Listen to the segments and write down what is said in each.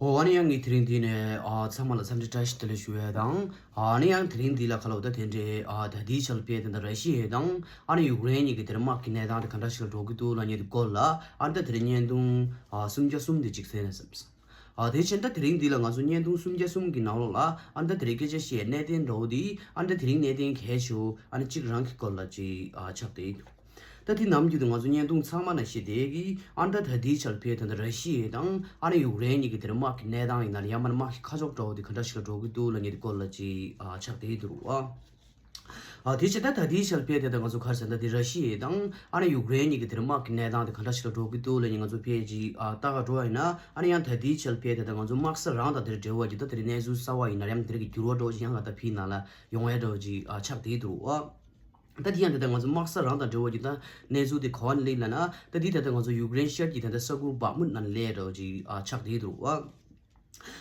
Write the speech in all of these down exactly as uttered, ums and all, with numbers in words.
ཨོ་ཨ་ནི་ཡང་ངས་དེ་རིང་འདི་ནས་ཨ་ཚང་མ་ལ་འཚམས་འདྲི་བཀྲ་ཤིས་བདེ་ལེགས་ཞུ་ཡས་དང་། ཨ་ནི་ཡང་དེ་རིང་འདི་ལ་ཁ་ལོ་ད་དེ་འདྲའི་ཨ་ད་ལྟའི་ཆར་ཕེ་དེ་འདྲ་ར་ཤི་ཡ་དང་ཨ་ནི་ཡུཀ་རེན་གཉིས་ཀྱི་དེར་དམག་གི་གནས་སྟངས་དེ་ག་འདྲ་ཞིག་ལ་འགྲོ་གི་འདུག་ལབ་མཁན་དེ་སྐོར་ལ་ཨ་ནི་ད་དེ་རིང་བརྙན་ཐུང་ཨ་སུམ་བརྒྱ་གསུམ་དེ་ཅིག་གསན་ན་བསམས། ཨ་དེ་བྱས་ད་དེ་རིང་འདི་ལ་ང་ཚོ་བརྙན་ཐུང་སུམ་བརྒྱ་གསུམ་གྱི་ནང་ལོགས་ལ་ཨ་ནི་ད་དེ་རིང་སྐད་ཆ་བཤད་གནད་དོན་འདྲ་བོ་འདི་ཨ་ནི་ད་དེ་རིང་གནད་དོན་གལ་ཆེ་བོ་ཨ་ནི་གཅིག་རང་གི་སྐོར་ལ་ཅིག་ཨ་ཆགས་བསྡད་ཡོད། ད་དེ་ནམ་རྒྱུན་དུ་ང་ཚོ་བརྙན་ཐུང་ཚང་མ་ནང་བཤད་བསྡད་ཀྱི་ཨ་ནི་ད་ད་ལྟའི་ཆར་ཕེ་ད་ལྟ་ར་ཤི་ཡ་དང་ཨ་ནི་ཡུཀ་རེན་གཉིས་ཀྱི་དེར་དམག་གི་གནས་སྟངས་ཡིན་ན་ཡང་མིན་ན་དམག་གི་ཁ་ཕྱོགས་འདྲ་བོ་དེ་ག་འདྲ་ཞིག་ལ་འགྲོ་གི་འདུག་ལབ་མཁན་དེ་སྐོར་ལ་ཅིག་ཨ་ཆགས་བསྡད་ཀྱི་འདུག་རོ། ཨ་དེ་བྱས་ད་ད་ལྟའི་ཆར་ཕེ་དེ་ད་ང་ཚོ་ག་རེ་ཟེར་ན་དེ་ར་ཤི་ཡ་དང་ཨ་ནི་ཡུཀ་རེན་གཉིས་ཀྱི་དེར་དམག་གི་གནས་སྟངས་དེ་ག་འདྲ་ཞིག་ལ་འགྲོ་གི་འདུག་ལབ་མཁན་ང་ཚོ་ཕེ་ཅིག་ཨ་ལྟ་ག་འགྲོ་བ་ཡིན་ན་ཨ་ནི་ཡང་ད་ལྟའི་ཆར་ཕེ་དེ་ད་ང་ཚོ་དམག་ས་རང་དང་དེར་འབྲེལ་བ་ཅིག་ད་དེ་རིང་གནས་ཚུལ་གསར་བ་ཡིན་ན་ཡང་དེ་རིང་གི་འགྱུར་བ་འདྲ་བོ་ཅིག་ཡང་ང་ད་ཕེ་ནང་ལ་ཡོང་ཡ་འདྲ་བོ་ཅིག་ཨ་ཆགས་བསྡད་ཀྱི་འདུག་རོ། ད་དེ་ཡང་ད་ལྟ་ང་ཚོ་དམག་ས་རང་དང་འབྲེལ་བ་ཅིག་ད་གནས་ཚུལ་དེ་ག་བ་ནས་སླེབས་ལབ་ན་ད་དེ་ད་ལྟ་ང་ཚོ་ཡུཀ་རེན་ཤར་གྱི་ད་ལྟ་ས་ཁུལ་བག་མུད་ནང་སླེབས་འདྲ་བོ་ཅིག་ཨ་ཆགས་བསྡད་ཀྱི་འདུག་རོ།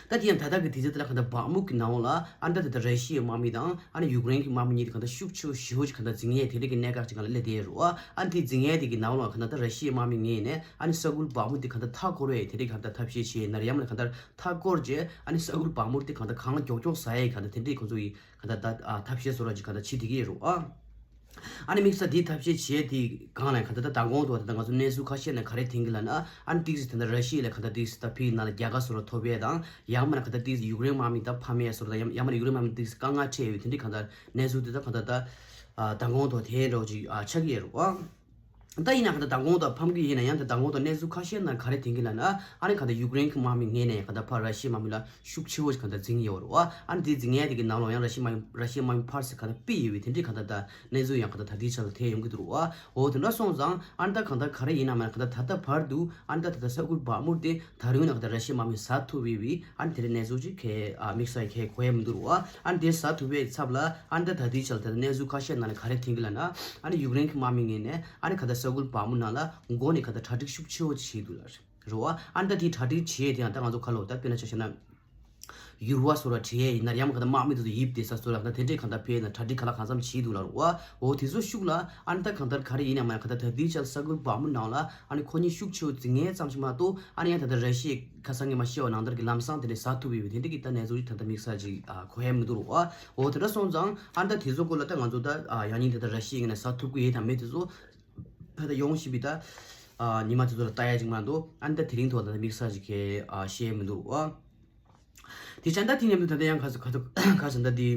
ད་དེ་ཡང་ད་ལྟ་གི་དུས་ཚོད་དེ་ལ་གང་ལྟར་བག་མུག་གི་ནང་ལ་ཨ་ནི་ད་ད་ལྟ་ར་ཤི་ཡའི་དམག་མི་དང་ཨ་ནི་ཡུཀ་རེན་གྱི་དམག་མི་གཉིས་དེ་གང་ལྟར་ཤུགས་ཆེ་བོ་ཞེ་པོ་ཅིག་གང་ལྟར་འཛིང་ཡས་དེ་འདྲ་གི་གནད་འགག་ཅིག་སྒང་ལ་སླེབས་བསྡད་ཡོད་རེད་བ། ཨ་ནི་དེ་འཛིང་ཡས་དེ་གི་ནང་ལ་གང་ལྟར་ད་ར་ཤི་ཡའི་དམག་མི་ངོས་ནས་ཨ་ནི་ས་ཁུལ་བག་མུག་དེ་གང་ལྟར་མཐའ་བསྐོར་བའི་དེ་འདྲ་གང་ལྟར་ཐབས་ཤེས་བྱས་ན་རེད་ཡང་མིན་ན་གང་ལྟར་མཐའ་བསྐོར་རྗེས་ཨ་ནི་ས་ཁུལ་བག་མུག་དེ་གང་ལྟར་གང་ལ་མགྱོགས་མགྱོགས་ཟ་ཡས་གང་ལྟར་དེ་འདྲའི་ཁོང་ཚོ་ཡི་གང་ལྟར་ད་ཨ་ཐབས་ཤེས་བཟོ་འདྲ་ཅིག་གང་ལྟར་བྱེད་བསྡད་ཀྱི་ཡོད་རེད་བ། ཨ་ནི་དམིགས་བསལ་དེའི་ཐབས་ཤེས་བྱས་དེའི་སྒང་ལ་གང་ལྟར་ད་མདང་དགོང་དུ་ད་ལྟ་ང་ཚོ་གནས་ཚུལ་ཁ་ཤས་ནས་ག་རེ་ཐོན་གྱི་ལབ་ན་ཨ་ནི་ཏིག་ཙི་ད་ལྟ་ར་ཤི་ཡ་ལ་གང་ལྟར་ཏིག་ཙི་ད་ཕིའི་ནང་ལ་རྒྱལ་ཁ་བཟོ་འདྲ་ཐོབ་ཡས་དང་ཡང་མིན་ན་གང་ལྟར་ཏིག་ཙི་ཡུཀ་རེན་དམག་མི་ད་ཕམ་ཡས་བཟོ་འདྲ་དང་ཡང་ཡང་མིན་ན་ཡུཀ་རེན་དམག་མི་ཏིག་ཙི་དཀའ་ངལ་འཕྲད་ཡོད་དེ་འདྲའི་གང་ལྟར་གནས་ཚུལ་དེ་ད་གང་ལྟར་ད་ཨ་མདང་དགོང་དུ་དེ་འདྲ་བོ་ཅིག་ཨ་ཆགས་ཀྱི་ཡོད་རེད་བ། ད་ཡིན་ན་གང་ལྟར་མདང་དགོང་དུ་ཕམ་གྱི་ཡིན་ན་ཡང་ད་མདང་དགོང་དུ་གནས་ཚུལ་ཁ་ཤས་ནང་ག་རེ་ཐོན་གྱི་ལབ་ན་ཨ་ནི་གང་ལྟར་ཡུཀ་རེན་གྱི་དམག་མི་ངོས་ནས་གང་ལྟར་ཕར་ར་ཤི་ཡའི་དམག་མི་ལ་ཤུགས་ཆེ་བོ་ཞིག་གང་ལྟར་འཛིང་ཡོད་རེད་བ། ཨ་ནི་དེ་འཛིང་ཡས་དེ་གི་ནང་ལོགས་ཡང་ར་ཤི་མ་ར་ཤི་མ་ཕར་ཚུར་གང་ལྟར་ཕུད་ཡོད་པའི་དེ་འདྲའི་གང་ལྟར་ད་གནས་ཚུལ་ཡང་གང་ལྟར་ད་ལྟའི་ཆ་ལ་ཐོན་ཡོང་གི་འདུག་རེད་བ། འོ་དེ་འདྲ་སོང་ཙང་ཨ་ནི་ད་གང་ལྟར་ག་རེ་ཡིན་ན་མ་གང་ལྟར་ད་ལྟ་བར་དུ་ཨ་ནི་ད་ད་ལྟ་ས་ཁུལ་བག་མུར་དེ་ད་རུང་ཡང་གང་ལྟར་ར་ཤི་མ་མི་ཟ་ཐུབ་ཡོད་པའི་ཨ་ནི་དེ་འདྲའི་གནས་ཚུལ་ཅིག་གས་ཨ་དམིགས་བསལ་གས་གོ་ཡ་མི་འདུག་རེད་བ། ཨ་ནི་དེ་ཟ་ཐུབ་པའི་ཚབ་ལ་ཨ་ནི་ད་ད་ལྟའི་ཆ་ལ་ད་ལྟ་གནས་ཚུལ་ཁ་ཤས་ནང་ལ་ག་རེ་ཐོན་གི་ལབ་ན་ཨ་ནི་ཡུཀ་རེན་གྱི་དམག་མི་ངོས་ནས་ཨ་ནི་གང་ལྟར་ས་ཁུལ་བག་མུར་ནང་ལ་མགོ་ནས་གང་ལྟར་གྲ་སྒྲིག་ཤུགས་ཆེ་བོ་ཅིག་བྱས་འདུག་ལབ་རེད། རེད་བ། ཨ་ནི་ད་དེའི་གྲ་སྒྲིག་བྱེད་ཡས་དེ་ཡང་ད་ང་ཚོ་ཁ་ལོ་ད་དཔེར་ན་ཆ་བཞག་ན། ཡུར་བ་སོགས་ལ་བྲིས་ཡས་ཡིན་ན་ཡང་གང་ལྟར་དམག་མི་དེ་ཚོ་ཡིབ་བསྡད་ས་སོགས་ལ་གང་ལྟར་དེ་འདྲས་གང་ལྟར་ཕེ་ན་གྲ་སྒྲིག་ག་ལ་གང་འཚམ་བྱས་འདུག་ལབ་རེད་བ། འོ་དེ་ཚོ་ཤུགས་ལ་ཨ་ནི་ད་གང་ལྟར་ག་རེ་ཡིན་ན་མ་གང་ལྟར་ད་དེའི་ཆར་ས་ཁུལ་བག་མུ་ནང་ལ་ཨ་ནི་ཁོ་གཉིས་ཤུགས་ཆེ་བོ་འཛིང་ཡས་ཙམ་ཞིག་མ་གཏོགས་ཨ་ནི་ཡང་ད་ལྟ་ར་ཤི་ཡའི་ཁ་སང་ངས་མ་བཤད་པ་ནང་ལྟར་གྱི་ལམ་སང་དེ་འདྲས་ཟ་ཐུབ་ཡོད་པའི་དེ་འདྲས་ཀྱི་ད་གནས་ཚུལ་ཅིག་ད་ལྟ་དམིགས་བསལ་ཅིག་གོ་ཡས་མི་འདུག་རེད་བ། འོ་དེ་འདྲ་སོང་ཙང་ཨ་ནི་ད་དེ་ཚོ་སྐོར་ལ་ད་ང་ཚོ་ད་ཡང་སྙིང་དེ་ད་ར་ཤི་ཡའི་ངོས་ནས་ཟ་ཐུབ་ཀྱི་ཡོད་དམ་མེད་དེ་ཚོ། ད་ལྟ་ཡོང་བཞིན་པའི་ད་ཨ་ཉི་མ་དེ་ཚོ་ལ་ལྟ་ཡ་ཅིག་མ་གཏོགས་ཨ་ནི་ད་དེ་རིང་ཐོག་ད་ལྟ་དམིགས་བསལ་ཅིག་གས་ཨ་བཤད་མི་འདུག་ཨ། དེ་བྱས་ད་དེ་མཉམ་དུ་ད་ལྟ་ཡང་ག་ཚོད་ག་ཚོད་ག་ཚོད་ད་དེ་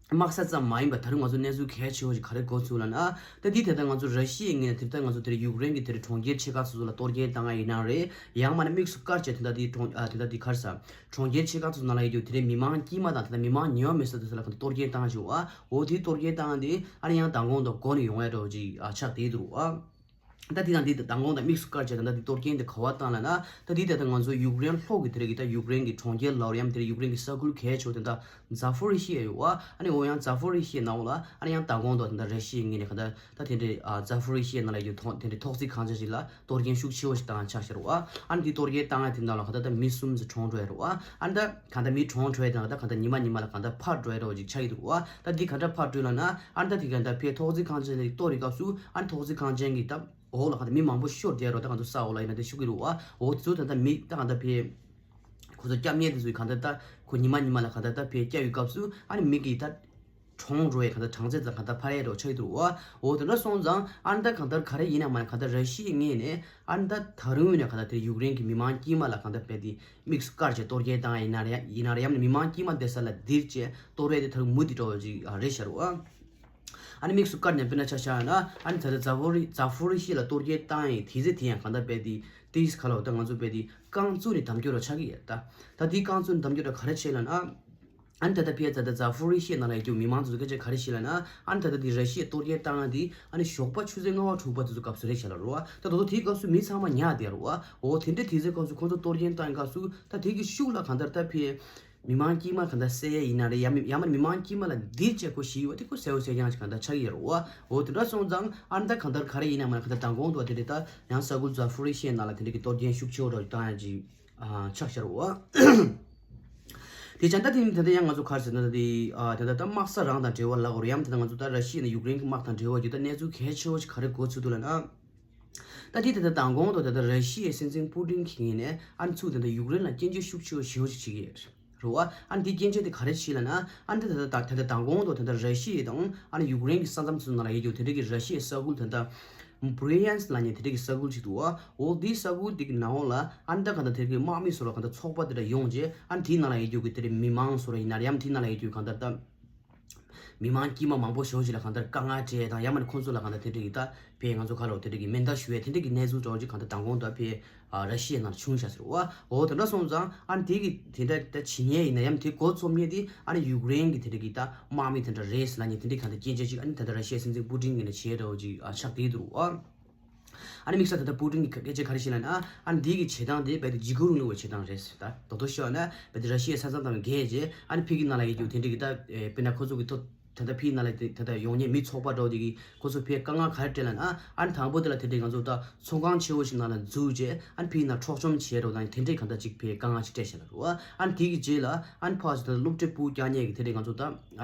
དམག་ས་ཙམ་མ་ཡིན་པ་ད་རུང་ང་ཚོ་གནས་ཚུལ་གལ་ཆེ་བོ་ཞིག་ག་རེ་གོ་ཚུལ་ལབ་ན་ད་དེ་ད་ལྟ་ང་ཚོ་ར་ཤི་ཡའི་ངོས་ནས་དེ་ལྟ་ང་ཚོ་དེར་ཡུཀ་རེན་གྱི་དེར་གྲོང་ཁྱེར་ཆེ་ཁག་སོ་སོ་ལ་གཏོར་སྐྱོན་བཏང་ཡ་ཡིན་ན་རེད། ཡང་མིན་ན་དམིགས་སུ་བཀར་བྱས་དེ་ད་དེ་གྲོང་ཨ་དེ་ད་དེ་ག་རེ་ཟ་གྲོང་ཁྱེར་ཆེ་ཁག་སོ་སོ་ནང་ལ་ཡོད་རྒྱུ་དེ་རེད། མི་མང་དཀྱུས་མ་དང་དེ་ད་མི་མང་ཉེ་བ་མེད་ས་དེ་ཚོ་ལ་གཏོར་སྐྱོན་བཏང་ཡ་ཞིག་འོ་དེ་གཏོར་སྐྱོན་བཏང་ཡ་དེ་ཨ་ནི་ཡང་མདང་དགོང་དང་འགོ་ནས་ཡོང་ཡ་འདྲ་བོ་ཅིག་ཨ་ཆགས་བསྡད་འདུག་ཨ། ད་འདི་དང་འདི་དང་མདང་དགོང་དང་དམིགས་སུ་བཀར་བྱས་ད་ལྟ་འདི་གཏོར་སྐྱོན་འདི་ག་བ་བཏང་ལབ་ན། ད་འདི་ད་ལྟ་ང་ཚོ་ཡུཀ་རེན་ལྷོ་གི་དེ་རིགས་ཀྱི་ད་ཡུཀ་རེན་གྱི་གྲོང་ཁྱེར་ལབ་རེད་ཡམ་དེ་རིགས་ཡུཀ་རེན་གྱི་ས་ཁུལ་གལ་ཆེ་བ་དེ་ད་ཛ་ཕོ་རི་ཤི་ཡ་ཡོད་བ། ཨ་ནི་འོ་ཡང་ཛ་ཕོ་རི་ཤི་ཡའི་ནང་ལ་ཨ་ནི་ཡང་མདང་དགོང་དང་ད་ལྟ་ར་ཤི་ཡའི་ངོས་ནས་ག་ད་ད་དེ་འདྲའི་ཛ་ཕོ་རི་ཤི་ཡའི་ནང་ལ་ཡོད་ཐོག་དེ་འདྲའི་ཐོག་བརྩེགས་ཁང་ཆེན་ཞིག་ལ་གཏོར་སྐྱོན་ཤུགས་ཆེ་བ་ཞིག་བཏང་ཆགས་ཤར་བ། ཨ་ནི་འདི་གཏོར་སྐྱོན་བཏང་ཡ་དེ་ནང་ལ་ག་ད་ད་མི་གསུམ་ཙམ་གྲོངས་འགྲོ་ཡ་རེད་བ། ཨ་ནི་ད་ག་ད་མི་གྲོངས་འགྲོ་ཡ་དེ་ནང་ལ་ད་ག་ད་ཉི་མ་ཉི་མ་ལ་ག་ད་འཕར་འགྲོ་ཡ་འདྲ་བོ་ཅིག་ཆགས་ཀྱི་འདུག་བ། ད་འདི་ག་འདྲ་འཕར་འགྲོ་ལབ་ན་ཨ་ནི་ད་དེ་ག་ད་ཕའི་ཐོག་བརྩེགས་ཁང་ཆེན་ཞིག་གཏོར་བའི་སྐབས་སུ་ཨ་ནི་ཐོག་བརྩེགས་ཁང་ཆེན་གྱི་ད། འོག་ལ་གང་ལྟར་མི་མང་པོ་ཤོར་བསྡད་རོ། ད་གང་ལྟར་ས་འོག་ལ་ཡིན་ན་དེ་ཤོར་གི་རེད་བ། འོ་དེ་ཚོ་ད་ལྟ་མི་ད་གང་ལྟར་ཕའི་ཁོ་ཚོ་སྐྱབས་མཁན་དེ་ཚོས་གང་ལྟར་ད་ཁོ་ཉི་མ་ཉི་མ་ལ་གང་ལྟར་ད་ཕའི་སྐྱབས་ཡོད་སྐབས་སུ་ཨ་ནི་མི་གིས་ད་གྲོངས་འགྲོ་ཡ་གང་ལྟར་གྲངས་ཚད་ཙམ་གང་ལྟར་འཕར་ཡ་འདྲ་བོ་ཆགས་ཀྱི་འདུག་བ། འོ་དེ་འདྲ་སོང་ཙང་ཨ་ནི་ད་གང་ལྟར་ག་རེ་ཡིན་ན་མ་གང་ལྟར་ར་ཤི་ཡའི་ངོས་ནས་ཨ་ནི་ད་ད་རུང་ཡིན་ན་གང་ལྟར་དེ་ཡུཀ་རེན་གྱི་མི་མང་དཀྱུས་མ་ལ་གང་ལྟར་དཔེ་དེ་དམིགས་སུ་བཀར་བྱས་གཏོར་སྐྱོན་བཏང་ཡ་ཡིན་ན་རེད་ཡིན་ན་རེད་ཡང་ན་མི་མང་དཀྱུས་མ་བསྡད་ས་ལ་འདིར་བྱས་གཏོར་བ་དེ་ད་རུང་མུ་མཐུད་འགྲོ་བ་ཅིག་རེད་ཤག་རེད་བ། ཨ་ནི་དམིགས་སུ་བཀར་ནས་དཔེར་ན་ཆ་བཞག་ན་ཨ་ནི་ད་ལྟ་ཛ་ཕོ་རི་ཛ་ཕོ་རི་ཤི་ལ་གཏོར་སྐྱོན་བཏང་ཡས་དུས་ཚོད་དེ་ཡང་གང་ལྟར་དཔེ་དེ་ཏིས་ཁ་ལོ་ད་ང་ཚོ་དཔེ་དེ་རྐང་བཙུགས་ནས་དམ་རྒྱུ་ར་ཆགས་ཀྱི་ཡོད་ད། ད་དེ་རྐང་བཙུགས་ནས་དམ་རྒྱུ་ར་ག་རེ་བྱས་ལབ་ན། ཨ་ནི་ད་ལྟ་ཕི་ཡ་ད་ལྟ་ཛ་ཕོ་རི་ཤི་ནང་ལ་ཡོད་རྒྱུ་མི་མང་ཚོ་སྐད་ཆ་ག་རེ་བཤད་ལབ་ན་ཨ་ནི་ད་ལྟ་དེ་ར་ཤི་ཡས་གཏོར་སྐྱོན་བཏང་ཡས་དེ་ཨ་ནི་ཞོགས་པ་ཆུ་ཚོད་ལྔ་པ་དྲུག་པ་དེ་ཚོ་སྐབས་སུ་རེད་བྱས་ལ་རོ། ད་དོ་དོ་དེའི་སྐབས་སུ་མི་ཚང་མ་ཉལ་བསྡད་རོ། འོ་དེ་འདྲ་དུས་ཚོད་སྐབས་སུ་ཁོང་ཚོ་གཏོར་སྐྱོན་བཏང་ཡས་སྐབས་སུ་ད་དེ་གི་ཤུགས་ལ་གང་ལྟར་ད་ཕི་ཡ། མི་མང་དཀྱུས་མ་གང་ལྟར་བསད་ཡས་ཡིན་ན་རེད་ཡང་མིན་ཡང་མིན་མི་མང་དཀྱུས་མ་ལ་འདིར་བྱས་ཁོ་ཞི་ཡོད་དེ་ཁོ་གསལ་བོ་གསལ་རྐྱང་ཞིག་གང་ལྟར་ཆགས་ཡོད་རེད་བ། འོ་དེ་འདྲ་སོང་ཙང་ཨ་ནི་ད་གང་ལྟར་ག་རེ་ཡིན་ན་མ་གང་ལྟར་མདང་དགོང་དུ་དེ་འདྲ་ད་ཡང་ས་ཁུལ་ཛ་ཕོ་རི་ཤི་ནང་ལ་དེ་འདྲ་གི་གཏོར་སྐྱོན་ཤུགས་ཆེ་བོ་འདྲ་བཏང་ཡ་ཅིག་ཨ་ཆགས་ཤར་བ། དེ་ཅང་ད་དེ་ནི་ད་ལྟ་ཡང་ང་ཚོ་ག་རེ་ཟེར་ན་ད་དེ་ཨ་ད་ལྟ་ད་དམག་ས་རང་དང་འབྲེལ་བ་ལབ་དགོས་རེད་ཡང་ད་ལྟ་ང་ཚོ་ད་ར་ཤི་ཡ་ནས་ཡུཀ་རེན་གྱི་དམག་དང་འབྲེལ་བ་ཡོད་ད་གནས་ཚུལ་གལ་ཆེ་བོ་ཞིག་ག་རེ་གོ་ཚུལ་འདུག་ལབ་ན། ད་དེ་ད་ལྟ་མདང་དགོང་དུ་ད་ལྟ་ར་ཤི་ཡའི་སྲིད་འཛིན་པུ་ཏིན་གྱི་ངོས་ནས་ཨ་ནི་ཚུར་ད་ལྟ་ཡུཀ་རེན་ལ་སྐྱོན་བརྗོད་ཤུགས་ཆེ་བ་ཞེ་པོ་ཅིག་བྱེད་ཀྱི་ཡོད་རེད་བ། ཨ་ནི་དེ་སྐྱོན་བརྗོད་དེ་ག་རེ་བྱས་ལབ་ན། ཨ་ནི་ད་ལྟ་ད་ལྟ་མདང་དགོང་དུ་ད་ལྟ་ར་ཤི་ཡ་དང་ཨ་ནི་ཡུཀ་རེན་གྱི་ས་མཚམས་ཚོའི་ནང་ལ་ཡོད་རྒྱུ་དེ་འདྲ་གི་ར་ཤི་ཡའི་ས་ཁུལ་ད་ལྟ་བྷི་རི་ཡན་སི་ལབ་མཁན་དེ་འདྲ་གི་ས་ཁུལ་ཅིག་འདུག་བ། འོ་དེའི་ས་ཁུལ་དེ་གི་ནང་ལ་ཨ་ནི་ད་ག་ད་དེ་གི་དམག་མི་ཚོ་ལ་ག་ད་ཚོགས་པ་དེ་འདྲ་ཡོང་རྗེས་ཨ་ནི་དེའི་ནང་ལ་ཡོད་རྒྱུ་གི་དེ་འདྲ་མི་མང་ཚོ་ར་ཡིན་ན་ར་ཡང་དེའི་ནང་ལ་ཡོད་རྒྱུ་ག་ད་ད། མི་མང་དཀྱུས་མ་མང་པོ་ཞེ་པོ་ཅིག་ལ་གང་ལྟར་དཀའ་ངལ་འཕྲད་དང་ཡང་མིན་ཁོང་ཚོ་ལ་གང་ལྟར་དེ་འདྲ་གི་ད་བས་ང་ཚོ་ཁ་ལོ་དེ་འདྲ་གི་མེ་མདའ་གཞུ་ཡས་དེ་འདྲ་གི་གནས་ཚུལ་འདྲ་བོ་ཅིག་གང་ལྟར་མདང་དགོང་ད་བས་ར་ཤི་ཡའི་ནང་ལ་བྱུང་བཞག་ཟེར་བ། འོ་དེ་འདྲ་སོང་ཙང་ཨ་ནི་དེ་གི་དེ་འདྲ་ད་བྱེད་མཁན་ཡིན་ན་ཡང་དེ་འགོ་རྩོམ་མཁན་དེ་ཨ་ནི་ཡུཀ་རེན་གི་དེ་འདྲ་གི་ད་དམག་མི་དེ་འདྲ་རེད་ཟེར་ལབ་མཁན་དེ་འདྲ་གི་གང་ལྟར་སྐྱོན་བརྗོད་ཅིག་ཨ་ནི་ད་ལྟ་ར་ཤི་ཡའི་སྲིད་འཛིན་པུ་ཏིན་གི་ནས་བྱས་འདྲ་བོ་ཅིག་ཆགས་བསྡད་འདུག་བ། ཨ་ནི་དམིགས་བསལ་ད་ལྟ་པུ་ཏིན་གྱི་སྐད་ཆ་ག་རེ་བཤད་ལབ་ན། ཨ་ནི་འདི་གི་བྱེད་སྟངས་དེ་རྦད་དེ་འཇིགས་སྐུལ་རིང་ལུགས་པའི་བྱེད་སྟངས་རེད་ཟེར། ད་དོ་དོ་ཤོད་ན་རྦད་དེ་ར་ཤི་ཡའི་ས་མཚམས་དང་བརྒལ་རྗེས་ཨ་ནི་ཕ་གི་ནང་ལ་ཡོད་རྒྱུ་དེ་འདྲ་གི་ད་དཔེར་ན་ཁོ་ཚོ་གི་ཐོག་ད་ལྟ་ཕ་གི་ནང་ལ་དེ་ད་ལྟ་ཡོང་མཁན་མི་ཚོགས་པ་འདྲ་བོ་དེ་གི་ཁོ་ཚོ་ཕར་དཀའ་ངལ་ག་རེ་འཕྲད་ལབ་ན། ཨ་ནི་དང་པོ་དེ་ལ་དེ་འདྲའི་ང་ཚོ་ད་ཚོང་ཁང་ཆེ་བོ་ཞིག་ནང་ལ་འཛུལ་རྗེས་ཨ་ནི་ཕ་གི་ནང་འཕྲོག་བཅོམ་བྱས་འདྲ་བོ་དང་དེ་འདྲའི་གང་ལྟར་ཅིག་ཕར་དཀའ་ངལ་ཅིག་འཕྲད་བཞག་ལབ་རེད་བ། ཨ་ནི་དེ་གི་རྗེས་ལ་ཨ་ནི་ཕར་ཚུར་ད་ལྟ་སློབ་གྲྭའི་སྤུ་གུ་བཀྱག་མཁན་གི་དེ་འདྲའི་ང་ཚོ་ད་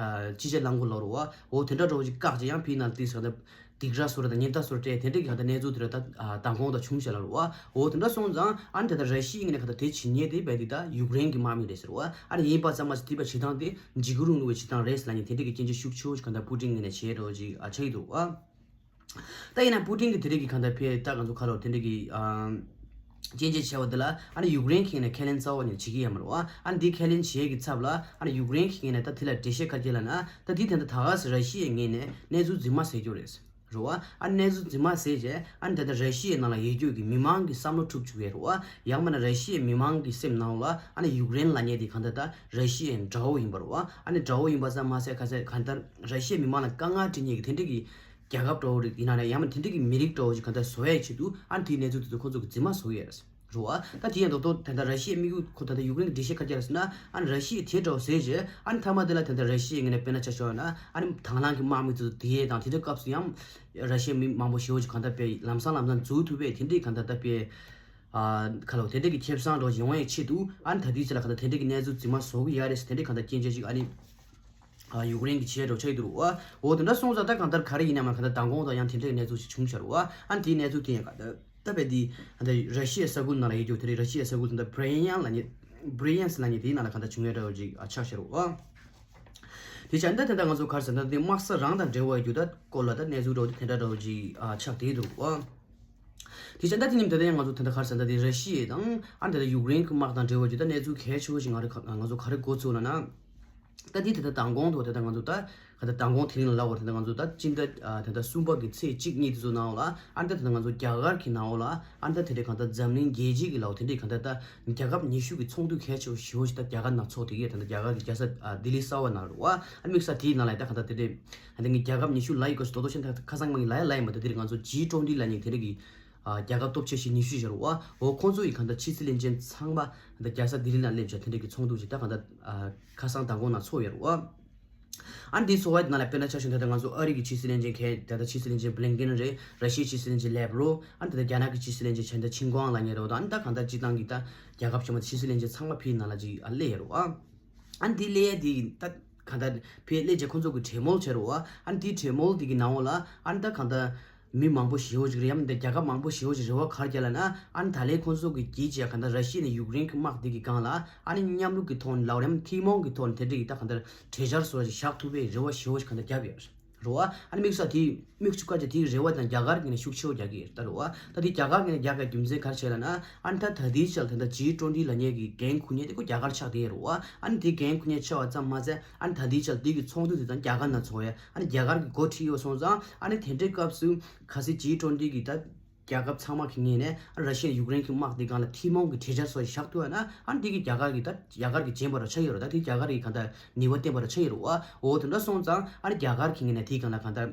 ཅི་བྱ་ལང་གོ་ལབ་རེད་བ། འོ་དེ་འདྲ་འདྲ་བོ་ཅིག་བཀག་རྗེས་ཡང་ཕ་གི་ནང་ལ་དེ་ས་ད། སྡིགས་ར་བཟོ་ར་དང་ཉེན་བརྡ་བཟོ་ར་སྤྲད་དེ་འདྲ་གི་གང་ལྟར་གནས་ཚུལ་དེ་འདྲ་ད་མདང་དགོང་དང་བྱུང་བཞག་ལབ་རེད་བ། འོ་དེ་འདྲ་སོང་ཙང་ཨ་ནི་ད་ལྟ་ར་ཤི་ཡའི་ངོས་ནས་གང་ལྟར་དེ་བྱེད་མཁན་དེ་རྦད་དེ་ད་ཡུཀ་རེན་གྱི་དམག་མི་རེད་ཟེར་བ། ཨ་ནི་ཡིན་པ་ཙམ་མ་ཟད་དེ་བྱེད་སྟངས་དེ་འཇིགས་སྐུལ་རིང་ལུགས་པའི་བྱེད་སྟངས་རེད་ཟེར་ལབ་མཁན་དེ་འདྲ་གི་སྐྱོན་བརྗོད་ཤུགས་ཆེ་བོ་ཞིག་གང་ལྟར་པུ་ཏིན་ངོས་ནས་བྱས་འདྲ་བོ་ཅིག་ཨ་ཆགས་ཀྱི་འདུག་བ། ད་ཡིན་ན་པུ་ཏིན་གྱི་དེ་རིགས་ཀྱི་གང་ལྟར་ཕར་ད་ག་ཚོད་ཁ་ལོ་དེ་འདྲ་གི་ཨ་སྐྱོན་བརྗོད་བྱས་པ་དེ་ལ་ཨ་ནི་ཡུཀ་རེན་གྱི་ངོས་ནས་ཁས་ལེན་རྩ་བ་ནས་བྱེད་ཀྱི་ཡོད་མ་རེད་བ། ཨ་ནི་འདི་ཁས་ལེན་བྱེད་ཀྱི་ཚབ་ལ་ཨ་ནི་ཡུཀ་རེན་གྱི་ངོས་ནས་ད་དེ་ལ་འགྲེལ་བཤད་ག་རེ་བྱས་ལབ་ན། ད་འདི་ད་ལྟ་ད་ག་སེ་ར་ཤི་ཡའི་ངོས་ནས་གནས་ཚུལ་རྫུན་མ་ཟེར་རྒྱུ་རེད། རེད་བ། ཨ་ནི་གནས་ཚུལ་རྫུན་མ་ཟེར་རྗེས་ཨ་ནི་ད་ལྟ་ར་ཤི་ཡའི་ནང་ལ་ཡོད་རྒྱུ་གི་མི་མང་གི་བསམ་བློ་འཁྲུག་བཅུག་ཡོད་རེད་བ། ཡང་མིན་ན་ར་ཤི་ཡའི་མི་མང་གི་སེམས་ནང་ལ་ཨ་ནི་ཡུཀ་རེན་ལབ་མཁན་དེ་གང་ལྟར་ད་ར་ཤི་ཡའི་དགྲ་བོ་ཡིན་པ་རེད་བ། ཨ་ནི་དགྲ་བོ་ཡིན་པ་ཙམ་མ་ཟད་ག་ཚད་གང་ལྟར་ར་ཤི་ཡའི་མི་མང་ལ་དཀའ་ངལ་སྤྲད་མཁན་གྱི་དེ་འདྲ་གི་རྒྱལ་ཁབ་འདྲ་བོ་རིགས་ཡིན་ན་ར་ཡང་མིན་དེ་འདྲ་གི་མི་རིགས་འདྲ་བོ་ཞིག་གང་ལྟར་བཟོ་ཡག་ཆེད་དུ་ཨ་ནི་དེའི་གནས་ཚུལ་དེ་ཚོ་ཁོ་ཚོ་གིས་རྫུན་མ་བཟོ་གི་ཡོད་རེད། རེད་བ། ད་དེ་ཡང་རྡོག་རྡོག་ད་ལྟ་ར་ཤི་ཡའི་དམིགས་ཡུལ་ཁོ་ད་ལྟ་ཡུཀ་རེན་གྱི་འགྲེལ་བཤད་ག་རེ་རྒྱག་རེད་ཟེར་ན། ཨ་ནི་ར་ཤི་ཡས་དེ་འདྲ་བོ་ཟེར་རྗེས་ཨ་ནི་མཐའ་མ་དེ་ལ་ད་ལྟ་ར་ཤི་ཡའི་ངོས་ནས་དཔེར་ན་ཆ་བཞག་ན་ཨ་ནི་དང་བླངས་ཀྱི་དམག་མི་ཚོ་དེ་ཡས་དང་དེ་འདྲའི་སྐབས་སུ་ཡང་ར་ཤི་ཡའི་མི་མང་པོ་ཞེ་པོ་ཅིག་གང་ལྟར་དཔེ་ལམ་སང་ལམ་སང་འཛུལ་ཐུབ་པས་དེ་འདྲའི་གང་ལྟར་ད་དཔེ་ཨ་ཁ་ལོ་དེ་འདྲའི་གི་ཁེ་བཟང་འདྲ་བོ་ཡོང་ཡས་ཆེད་དུ་ཨ་ནི་ད་ལྟའི་ཆ་ལ་གང་ལྟར་དེ་འདྲའི་གི་གནས་ཚུལ་རྫུན་མ་བཟོ་གི་ཡོད་རེད་ཟེར་དེ་འདྲའི་གང་ལྟར་སྐྱོན་བརྗོད་ཅིག་ཨ་ནི། ཨ་ཡུཀ་རེན་གྱི་བྱས་འགྲོ་ཆགས་ཀྱི་འདུག་རུ་བ། འོ་དེ་འདྲ་སོང་ཙང་ད་གང་ལྟར་ག་རེ་ཡིན་ན་མ་གང་ལྟར་མདང་དགོང་དང་ཡང་དེ་འདྲའི་གནས་ཚུལ་ཞིག་བྱུང་ཤག་རུ་བ། ཨ་ནི་དེའི་གནས་ཚུལ་དེ་ཡང་ག་ད་ད་བས་དེ་ཨ་ད་ར་ཤི་ཡའི་ས་ཁུལ་ནང་ལ་ཡོད་རྒྱུ་དེ་རེད། ར་ཤི་ཡའི་ས་ཁུལ་དེ་འདྲ་བྷི་རི་ཡན་ལབ་མཁན་བྷི་རི་ཡན་སི་ལབ་མཁན་དེའི་ནང་ལ་གང་ལྟར་བྱུང་ཡོད་འདྲ་བོ་ཅིག་ཨ་ཆགས་ཤག་རུ་བ། དེ་བྱས་ད་དེ་འདྲ་ང་ཚོ་ག་རེ་ཟེར་ན་དེ་དམག་ས་རང་དང་འབྲེལ་བ་ཡོད་རྒྱུ་ད་སྐོར་ལ་ད་གནས་ཚུལ་འདྲ་བོ་དེ་དེ་འདྲ་འདྲ་བོ་ཅིག་ཨ་ཆགས་བསྡད་འདུག་རུ་བ། དེ་བྱས་ད་དེ་ནི་ད་ལྟ་ཡང་ང་ཚོ་ད་ལྟ་ག་རེ་ཟེར་ན་ད་དེ་ར་ཤི་ཡ་དང་ཨ་ད་ལྟ་ཡུཀ་རེན་གྱི་དམག་དང་འབྲེལ་བ་བརྒྱུད་ད་གནས་ཚུལ་གལ་ཆེ་བོ་ཞིག་ང་རེ་ང་ཚོ་ག་རེ་གོ་ཚུལ་ལབ་ན། ད་དེ་ད་ལྟ་མདང་དགོང་དུ་ད་ལྟ་ང་ཚོ་ད་ག་ད་མདང་དགོང་དེ་རིང་ལ་ལབ་པར་ད་ལྟ་ང་ཚོ་ད་སྤྱི་ཟླ་ད་ལྟ་གསུམ་པ་གི་ཚེས་གཅིག་གཉིས་དེ་ཚོ་ནང་ལ་ཨ་ད་ད་ལྟ་ང་ཚོ་རྒྱ་གར་གྱི་ནང་ལ་ཨ་ད་དེ་འདྲའི་གང་ལྟར་འཛམ་གླིང་རྒྱལ་སྤྱི་གི་ལབ་དེ་འདྲའི་གང་ལྟར་ད་རྒྱལ་ཁབ་ཉི་ཤུ་གི་ཚོགས་འདུ་གལ་ཆེ་བོ་ཞེ་བོ་ཞིག་ད་རྒྱ་གར་ནང་ཚོགས་དེ་གས་ད་ལྟ་རྒྱ་གར་གྱི་རྒྱལ་ས་ལྡི་ལི་གསར་པ་ནང་རུ་བ། ཨ་དམིགས་བསལ་དེའི་ནང་ལ་ད་གང་ལྟར་དེ་འདྲའི། ད་ངས་རྒྱལ་ཁབ་ཉི་ཤུ་ལབ་ཡི་གོ་ཞིག་རྡོག་རྡོག་ཤན་ཐག་ཁ་སང་མ་ངས་ལབ་ཡ་ལབ་ཡིན་པ་ད་དེ་རིང་ང་ཚོ་ཇི་ཊོན་ཊི་ལབ་མཁན་དེ་འདྲ་གི་རྒྱལ་ཁབ་སྟོབས་ཆེ་ཞིག་ཉི་ཤུ་ཞིག་རུ་བ། འོ་ཁོང་ཚོ་ཡི་གང་ལྟར་ཕྱི་སྲིད་བློན་ཆེན་ཚང་མ་ད་རྒྱལ་ས་ལྡི་ལི་ནང་སླེབས་བྱས་དེ་འདྲ་གི་ཚོགས་འདུ་ཅིག་ད་གང་ལྟར་ཁ་སང་མདང་དགོང་ནང་ཚོགས་ཡོད་རུ་བ། ཨ་ནི་དེའི་ཚོགས་པ་དེ་ནང་ལ་དཔེར་ན་ཆ་བཞག་ན་ད་ལྟ་ང་ཚོ་ཨ་རི་གི་ཕྱི་སྲིད་བློན་ཆེན་གལ་ད་ལྟ་ཕྱི་སྲིད་བློན་ཆེན་བྷི་ལིན་ཀེན་རེད། ར་ཤི་ཡའི་ཕྱི་སྲིད་བློན་ཆེན་ལེབ་རོབ། ཨ་ནི་ད་ལྟ་རྒྱ་ནག་གི་ཕྱི་སྲིད་བློན་ཆེན་ཆན་ད་ཆིན་ཀོང་ལབ་མཁན་རེད། ཨ་ནི་ད་གང་ལྟར་སྤྱི་བཏང་གི་ད་རྒྱལ་ཁབ་ཆེན་མོ་ཕྱི་སྲིད་བློན་ཆེན་ཚང་མ་ཕྱིའི་ནང་ལ་ཅིག་ཨ་སླེབས་ཡོད་རུ་བ། ཨ་ནི་དེ་སླེབས་ཡ་དེ་ད་གང་ལྟར་ཕྱི་སླེབས་རྗེས་ཁོང་ཚོ་གི་གྲོས་མོལ་བྱས་རུ་བ། ཨ་ནི་དེའི་གྲོས་མོལ་དེ་གི་ནང་ལ་ཨ་ནི་ད་གང་ལྟར་མི་མང་པོ་ཞེ་བོ་ཅིག་རེད། ཡང་མིན་ད་རྒྱལ་ཁབ་མང་པོ་ཞེ་བོ་ཅིག་རེ་བ་ག་རེ་བརྒྱབ་ལབ་ན། ཨ་ནི་ད་ལན་ཁོང་ཚོ་གི་གྱིས་བྱས་གང་ལྟར་ར་ཤི་ཡ་ནས་ཡུཀ་རེན་གྱི་དམག་དེ་གི་སྒང་ལ་ཨ་ནི་མཉམ་རུབ་ཀྱི་ཐོག་ནས་ལབ་རེད། ཐུན་མོང་གི་ཐོག་ནས་དེ་འདྲ་གི་ད་གང་ལྟར་གྲོས་འཆར་བཟོ་བ་ཞིག་བཞག་ཐུབ་པའི་རེ་བ་ཞེ་བོ་ཞིག་གང་ལྟར་བརྒྱབ་ཡོད་རེད། རེད་བ། ཨ་ནི་དམིགས་བསལ་དེའི་དམིགས་སུ་བཀར་བྱས་དེའི་རེ་བ་དང་རྒྱ་གར་གྱི་ནས་ཤུགས་ཆེ་བོ་རྒྱག་གི་ཡོད་རེད་ད། རེད་བ། ད་དེ་རྒྱ་གར་གྱི་ནས་རྒྱག་གི་རྒྱུ་མཚན་ག་རེ་བྱས་ལབ་ན། ཨ་ནི་ད་ད་ལྟའི་ཆར་ད་ལྟ་ཇི་ཊོན་ཊི་ལབ་མཁན་གྱི་འགན་འཁུར་མཁན་དེ་ཁོ་རྒྱ་གར་ཆགས་བསྡད་ཡོད་རེད་བ། ཨ་ནི་དེ་འགན་འཁུར་མཁན་ཆགས་པ་ཙམ་མ་ཟད་ཨ་ནི་ད་ལྟའི་ཆར་དེ་གི་ཚོགས་འདུ་དེ་ད་རྒྱ་གར་ནང་ཚོགས་ཡ། ཨ་ནི་རྒྱ་གར་གྱི་འགོ་ཁྲིད་ཡོད་སོང་ཙང་ཨ་ནི་དེ་འདྲའི་སྐབས་སུ་གལ་སྲིད་ཇི་ཊོན་ཊི་གི་ད་རྒྱལ་ཁབ་ཚང་མ་གི་ངོས་ནས་ཨ་ར་ཤི་ཡ་ཡུཀ་རེན་གྱི་དམག་དེ་སྒང་ལ་ཐུན་མོང་གི་གྲོས་འཆར་སོགས་བཞག་ཐུབ་ཡ་ན། ཨ་ནི་དེ་གི་རྒྱ་གར་གི་ད་རྒྱ་གར་གི་བྱེད་པ་ར་ཆགས་ཡོད་རེད། ད་དེ་རྒྱ་གར་གི་གང་ལྟར་ནུས་པ་བསྟན་པ་ར་ཆགས་ཡོད་རེད་བ། འོ་དེ་འདྲ་སོང་ཙང་ཨ་ནི་རྒྱ་གར་གི་ངོས་ནས་དེའི་སྒང་ལ་གང་ལྟར་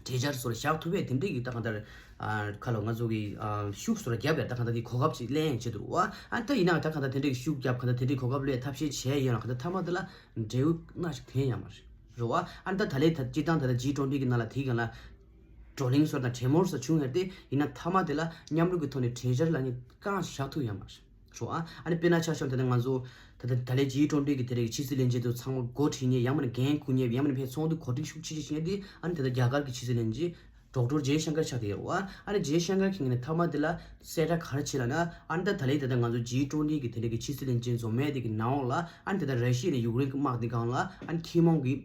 གྲོས་འཆར་སོགས་བཞག་ཐུབ་པས་དེ་འདྲའི་གི་ད་གང་ལྟར་ཨ་ཁ་ལོ་ང་ཚོ་གི་ཨ་ཤུགས་སོགས་ར་བརྒྱབ་ཡ་ད་གང་ལྟར་དེ་གོ་སྐབས་ཅིག་ལེན་ཡ་བྱེད་འདུག་རེད་བ། ཨ་ནི་ད་ཡིན་ནའང་ད་གང་ལྟར་དེ་འདྲའི་གི་ཤུགས་བརྒྱབ་གང་ལྟར་དེ་འདྲའི་གོ་སྐབས་ལེན་ཐབས་ཤེས་བྱས་ཡོད་ན་གང་ལྟར་མཐའ་མ་དེ་ལ་འབྲས་བུ་སྣ་ཞིག་ཐོན་ཡ་མ་རེད། རེད་བ། ཨ་ནི་ད་ད་ལན་ད་སྤྱིར་བཏང་ད་ལྟ་ཇི་ཊོན་ཊི་གི་ནང་ལ་དེའི་སྒང་ལ་བགྲོ་གླེང་སོགས་དང་གྲོས་མོལ་སོགས་བྱུང་ཡོད་དེ། ཡིན་ན་མཐའ་མ་དེ་ལ་མཉམ་རུབ་ཀྱི་ཐོག་ནས་གྲོས་འཆར་ལབ་མཁན་གང་ཞིག་བཞག་ཐུབ་ཡོད་མ་རེད། རེད་བ། ཨ་ནི་དཔེར་ན་ཆ་བཞག་ན་ད་ལྟ་ང་ཚོ་ད་ལྟ་ད་ལན་ཇི་ཊོན་ཊི་གི་དེ་རིང་ཕྱི་སྲིད་བློན་ཆེན་ཚོ་ཚང་མ་འགོ་ཁྲིད་མཁན་ཡང་མིན་ན་འགན་འཁུར་མཁན་ཡང་མིན་ན་ཕར་ཚོགས་འདུ་གོ་སྒྲིག་ཤུགས་ཆེ་ཆེ་བྱེད་མཁན་དེ་ཨ་ནི་ད་ལྟ་རྒྱ་གར་གྱི་ཕྱི་སྲིད་བློན་ཆེན་ ཌོག་ཊར་ཇེ་ཤང་ཀར་ཆགས་བསྡད་ཡོད་རེད་བ། ཨ་ནི་ཇེ་ཤང་ཀར་གྱིས་ནི་མཐའ་མ་དེ་ལ་གསལ་བསྒྲགས་ག་རེ་བྱས་ལབ་ན། ཨ་ནི་ད་ད་ལན་ད་ལྟ་ང་ཚོ་ཇི་ཊུ་ཝེན་ཊི་གི་དེ་འདྲ་གི་ཕྱི་སྲིད་བློན་ཆེན་འཛོམས་མེད་དེ་གི་ནང་ལ། ཨ་ནི་ད་ལྟ་ར་ཤི་ཡ་ནས་ཡུཀ་རེན་གྱི་དམག་དེ་སྒང་ལ་ཨ་ནི་ཐུན་མོང་གི་